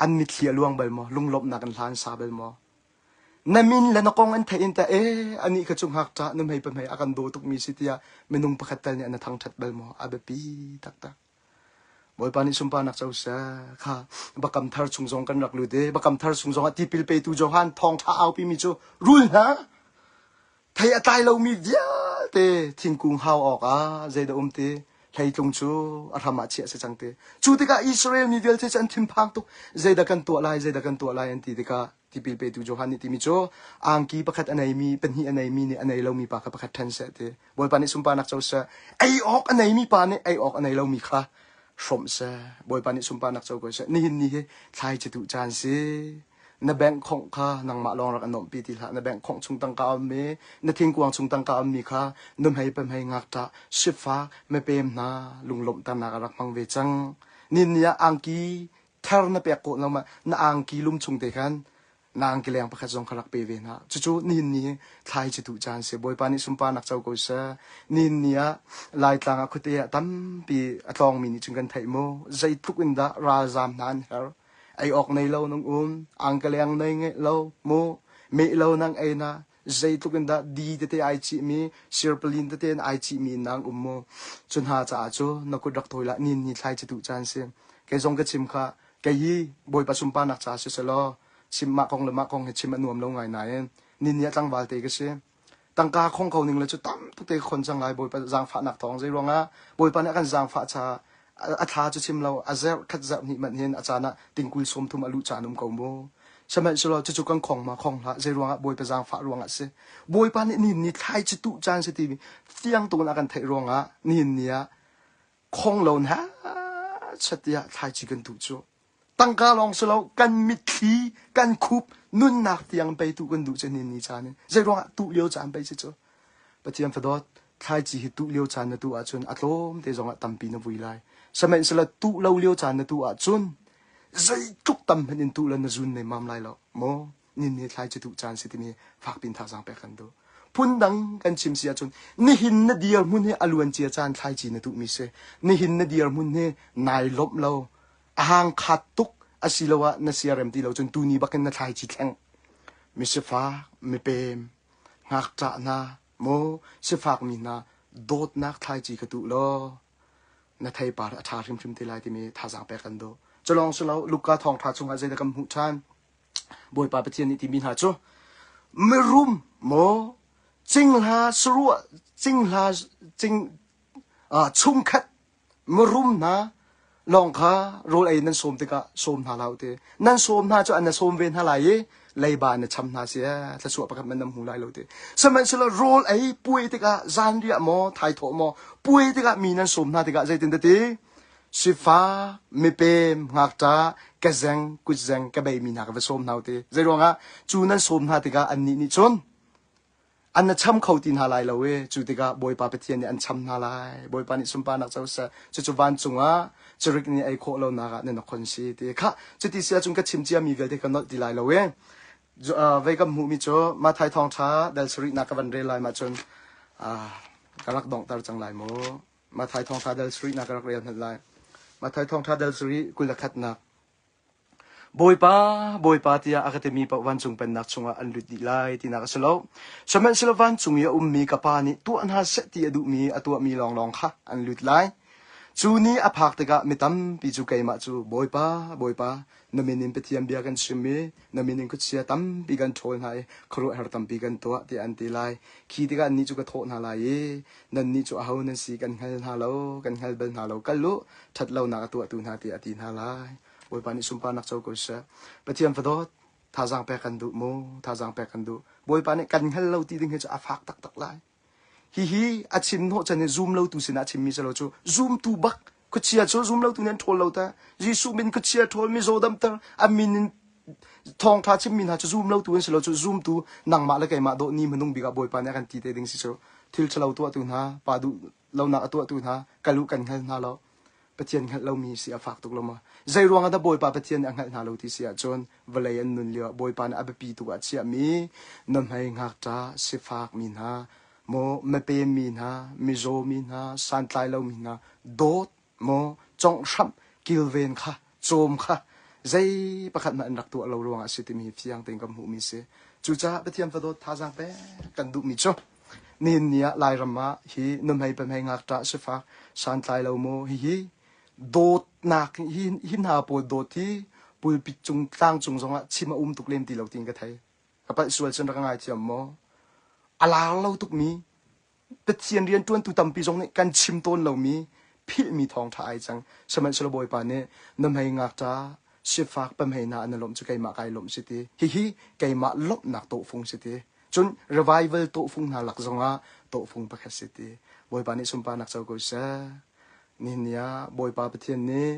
an mitthli a luang bal maw? Lunglawmhnak in hla an sa bal maw? Na min le na kong an theih in teh ee anih kha cu ngakṭah nuhmei pahmei a kan daw tukmi si tiah minung pakhat tal nih an na thangṭhat bal maw? A biapi taktak. Bawipa nih sunparnak co seh. Kha Bakam Thar chung zong kan rak lut i Bakam Thar chung zong ah tipil petu Johan thawngṭha aupimi cu rul hna thei a tlai lomi vialte thingkung hau awkah zeidah um ti hleitlung cu a hram ah chiah si cang ti. Cu tikah Israel mi vialte cu an thinphang tuk. Zeidah kan tuah lai, zeidah kan tuah lai an ti tikah tipil petu Johan nih timi cu angki pakhat a neimi pahnih a neimi nih a nei lomi pa kha pakhat ṭhen seh ti. Bawipa nih sunparnak co seh. Ei awk a neimi pa nih ei awk a nei lomi kha hrawmh seh. Bawipa nih sunparnak co ko seh. Nihin ni hi thlai ci tuh caan si. Na bank khongh kha nangmah lawng rak a nuamhpi ti hlah. Na bank khongh chung tangka a ummi, na thingkuang chung tangka a ummi kha nuhmei pahmei ngakṭah, sifak, mipem hna lunglawmhternak ah rak hmang ve cang. Nihin ni ah angki thar na pek khawh lo ma na angki lum chung te khan na angki leng pakhat zong kha rak pe ve hna. Cucu nihin ni thlai ci tuh caan si. Bawipa nih sunparnak co ko seh. Nihin ni ah Laitlang ah khuate ah tampi a tlawngmi nih cun kan theih mu. Zeitluk in dah ralzaam hna an her. Ei awk nei lo nang um, angkeleng nei ngeih lo mu, meh lo nang ei na, zeitluk in dah di tete ai cihmi, sirpalin tete in ai cihmi in nang um mu. Cu hna caah cu na kut rak thawi lah nin ni thlai ci tuh caan si. Kei zong ka chim kha, kei hi Bawipa sunparnak caah si selaw, chim mah kong le mah kong hi chim a nuam lo ngai nain, nin ni ah tlangval te ka si. Tangka khong ko ning le cu tam tuk te khon cang lai Bawipa zaangfahnak thawng zei ruangah Bawipa nih a kan zaangfah caah a thla cu chim lo a zerh khat zerh hnih manh hin a caan ah tingkul 30 a luh caan um ko mu sihmanhsehlaw cucu kan khong ma khong hlah zei ruangah Bawipa zaangfah ruangah si Bawipa nih nihin ni thlai ci tuh caan si ti fiang tuk in a kan theih ruangah nihin ni ah khong lo na chatiah thlai ci kan tuh cu Tangka lawng si lo kan mitthli kan khup nunnak tiang pei tuh kan duh cu ni ni caan in zei ruangah tuh lio caan pei si cu Pathian fadawt thlaici hi tuh lio caan na tuh ahcun a tlawm te zongah tampi na vui lai sihmanhsehlaw tuh lo lio caan na tuh ahcun zeitluk tam hmanh in tuh le na zun nemmam lai lo maw nin ni thlaici tuh caan si timi fakpi in thazaang pek kan duh phundang kan chim si ahcun nihin na dirhmun hi a luancia caan thlaici na tuhmi si nihin na dirhmun hi nai lawmh lo A hang khat tuk asiloah na siarem ti lo cun tuni bakin na thlaici thleng. Misifak, mipem, ngakṭah hna, maw sifakmi hna dawtnak thlaici kha tuh law na theipar a ṭha hrimhrim te lai timi thazaang pek kan duh. Culawng si lo, Luka thawngṭha chungah zeidah kan hmuh ṭhan? Bawipa Pathian nih timi hna cu mirum maw cingla saruah cingla cing uh, chungkhat Mirum hna lawng kha rawl ei nan sawm tikah sawm hna hlah u ti. Nan sawm hna cu an na sawm ve hna lai i leiba na cham hna si ee thluachuah pakhat man nan hmu lai lo ti. Sihmanhsehlaw rawl ei puai tikah zanriah maw thaithawh maw puai tikah mi nan sawm hna tikah zeitin ti sifak mipem ngakṭah kezeng kutzeng kebei mi hna ka va sawm hna u ti. Zeiruangah cu nan sawm hna tikah annih nih cun An na cham kho ti hna lai lo i cu tikah Bawipa Pathian nih an cham hna lai. Bawipa nih sunparnak co seh. Cucu vancung ah cirik nih ei khawh lonak ah nan khon si ti kha. Cuti si ahcun ka chim ciami vialte ka nolh ti lai lo i vei ka hmuhmi cu Matthai thawngṭha dal sarihnak ka van rel lai mah cun ka rak donghter cang lai mu. Matthai thawngṭha dal sarihnak ka rak rel hmanh lai. Matthai thawngṭha dal sarih 21nak. Bawipa, Bawipa tiah a ka timi paoh vancung pennak chungah an lut dih lai tinak a si lo. Sihmanhsehlaw vancung i a ummi ka Pa nih tuah hna seh ti a duhmi a tuahmi lawnglawng kha an lut lai. Cu ni a phak tikah mi tampi cu keimah cu Bawipa, Bawipa, na min in Pathian bia kan chim i na min in khuachia tampi kan ṭhawl hna i khuaruahhar tampi kan tuah tiah an ti lai. Khi tikah annih cu ka thawh hna lai i nannih cu aho nan si kan hngal hna lo, kan hngal bal hna lo. Kal u, ṭhat lonak a tuahtu hna tiah a ti hna lai. Bawipa nih sunparnak co ko seh. Pathian fadawt, thazaang pek kan duh mu, thazaang pek kan duh. Bawipa nih kan hngal lo ti ding hi cu a fak taktak lai. Hihi a chim hnawh chan i zum lotu sinah a chimmi si lo cu zumtu bak khuachia cu zum lotu nih an ṭhawl lo ta. Jesuh min khuachia ṭhawl mizaw damter a min in thawngṭha chimmi hna cu zum lotu an si lo cu zumtu nangmah le keimah dawh ni hmanung bik ah Bawipa nih a kan ti te ding si cu thil ṭhalo tuahtu hna pa duh lonak a tuahtu hna kal u kan hngal hna lo. Pathian hngalh lomi si a fak tuk lo maw? Zei ruangah dah Bawipa Pathian nih a hngalh hna lo ti si ahcun vawlei an nun lio ah Bawipa nih a biapi tuk ah chiahmi nuhmei ngakṭah sifak mi hna maw mipem mi hna mizaw mi hna santlai lomi hna dawt maw conghhramh. kilven kha cawm kha zei pakhat hmanh an rak tuah lo ruangah a si timi hi fiang tein kan hmuhmi si. Cucaah Pathian fadawt thazaang pek kan duhmi cu nihin ni ah Lairam ah hi nuhmei pahmei ngakṭah sifak santlai lo maw hihi dawtnak hi hi hna pawl dawt hi pulpit cung tlang cung zongah chim a um tuk lem ti lo tiin ka thei. Ka palh sual cun rak ka ngaithiam maw? A lar lo tukmi Pathian rianṭuantu tampi zong nih kan chim tawn lomi philhmi thawngṭha ai cang. Sihmanhsehlaw Bawipa nih na hmei ngakṭa sifak pamhei hna an i lawmh cu keimah kai lawmh si ti. Hihi keimah lawmhnak tawhfung si ti. Cun revival tawhfung hna lak zongah tawhfung pakhat si ti. Bawipa nih sunparnak co ko seh. Nihin ni ah Bawipa Pathian nih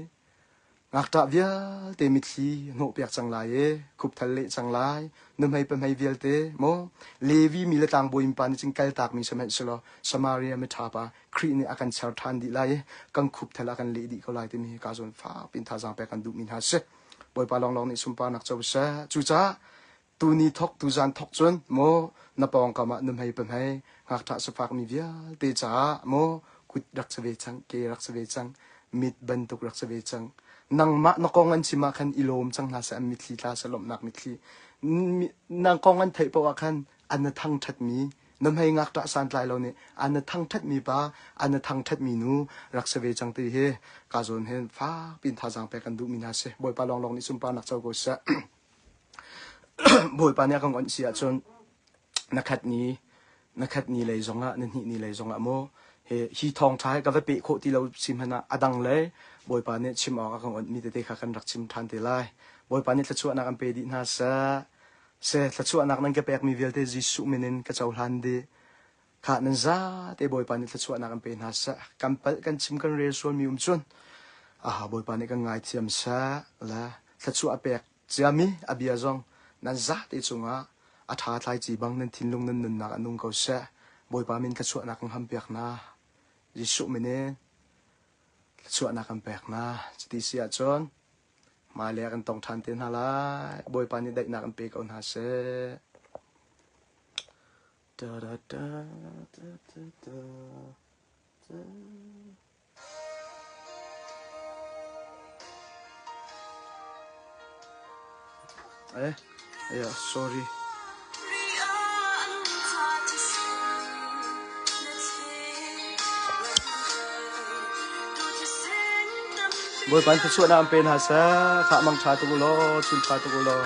Ngakṭah vialte mitthli hnawhpiak cang lai i khupthal leh cang lai. Nuhmei pahmei vialte maw Levi mi le tlangbawi mipa nih cun kaltakmi sihmanhsehlaw Samaria miṭha pa Khrih nih a kan ser ṭhan dih lai i kan khupthal a kan leh dih ko lai timi hi ka zawn fak piin thazaang pek kan duhmi hna a si. Bawipa lawnglawng nih sunparnak co seh. Cucaah Tuni thok tuzan thok cun maw na pawngkam ah nuhmei pahmei ngakṭah sifakmi vialte caah maw kut rak si ve cang, ke rak si ve cang, mit bantuk rak si ve cang. Nangmah na kong an chim ah khan i lawm cang hna seh, an mitthli tla seh lawmhnak mitthli. Nang kong an theih paoh ah khan an na thangṭhatmi nuhmei ngakṭah santlai lo nih an na thangṭhatmi pa, an na thangṭhatmi nu rak si ve cang ti hi ka zawn hin fak piin thazaang pek kan duhmi hna si. Bawipa lawnglawng nih sunparnak co ko seh. Bawipa nih a kan onh si ahcun na khat ni na khat ni lei zongah na hnih ni lei zongah maw hi hi thawngṭha hi ka va peh khawh ti lo si hmanh ah a dang le Bawipa nih chim awk a kan onhmi tete kha kan rak chim ṭhan te lai. Bawipa nih thluachuahnak an pe dih hna seh. Seh thluachuahnak nan ka pekmi vialte Jesuh min in ka cohlan dih. Khah nan zate Bawipa nih thluachuahnak an pe hna seh. Kan palh kan chim kan rel sualmi um cun aha Bawipa nih kan ngaithiam seh le thluachuah a pek ciami a bia zong nan zate cungah a ṭha thlaici bang nan thinlung nan nunnak a nung ko seh. Bawipa min thluachuahnak kan hampiak hna. Jesuh min in thluachuahnak kan pek hna. Cuti si ahcun hmailei ah kan tong ṭhan te hna lai. Bawipa nih daihnak an pe ko hna seh. Da da da da da da da. Eh, yeah, sorry. Bawipa in thluachuahnak an pe hna seh. Khah mang ṭha tuk u law, chun ṭha tuk u law.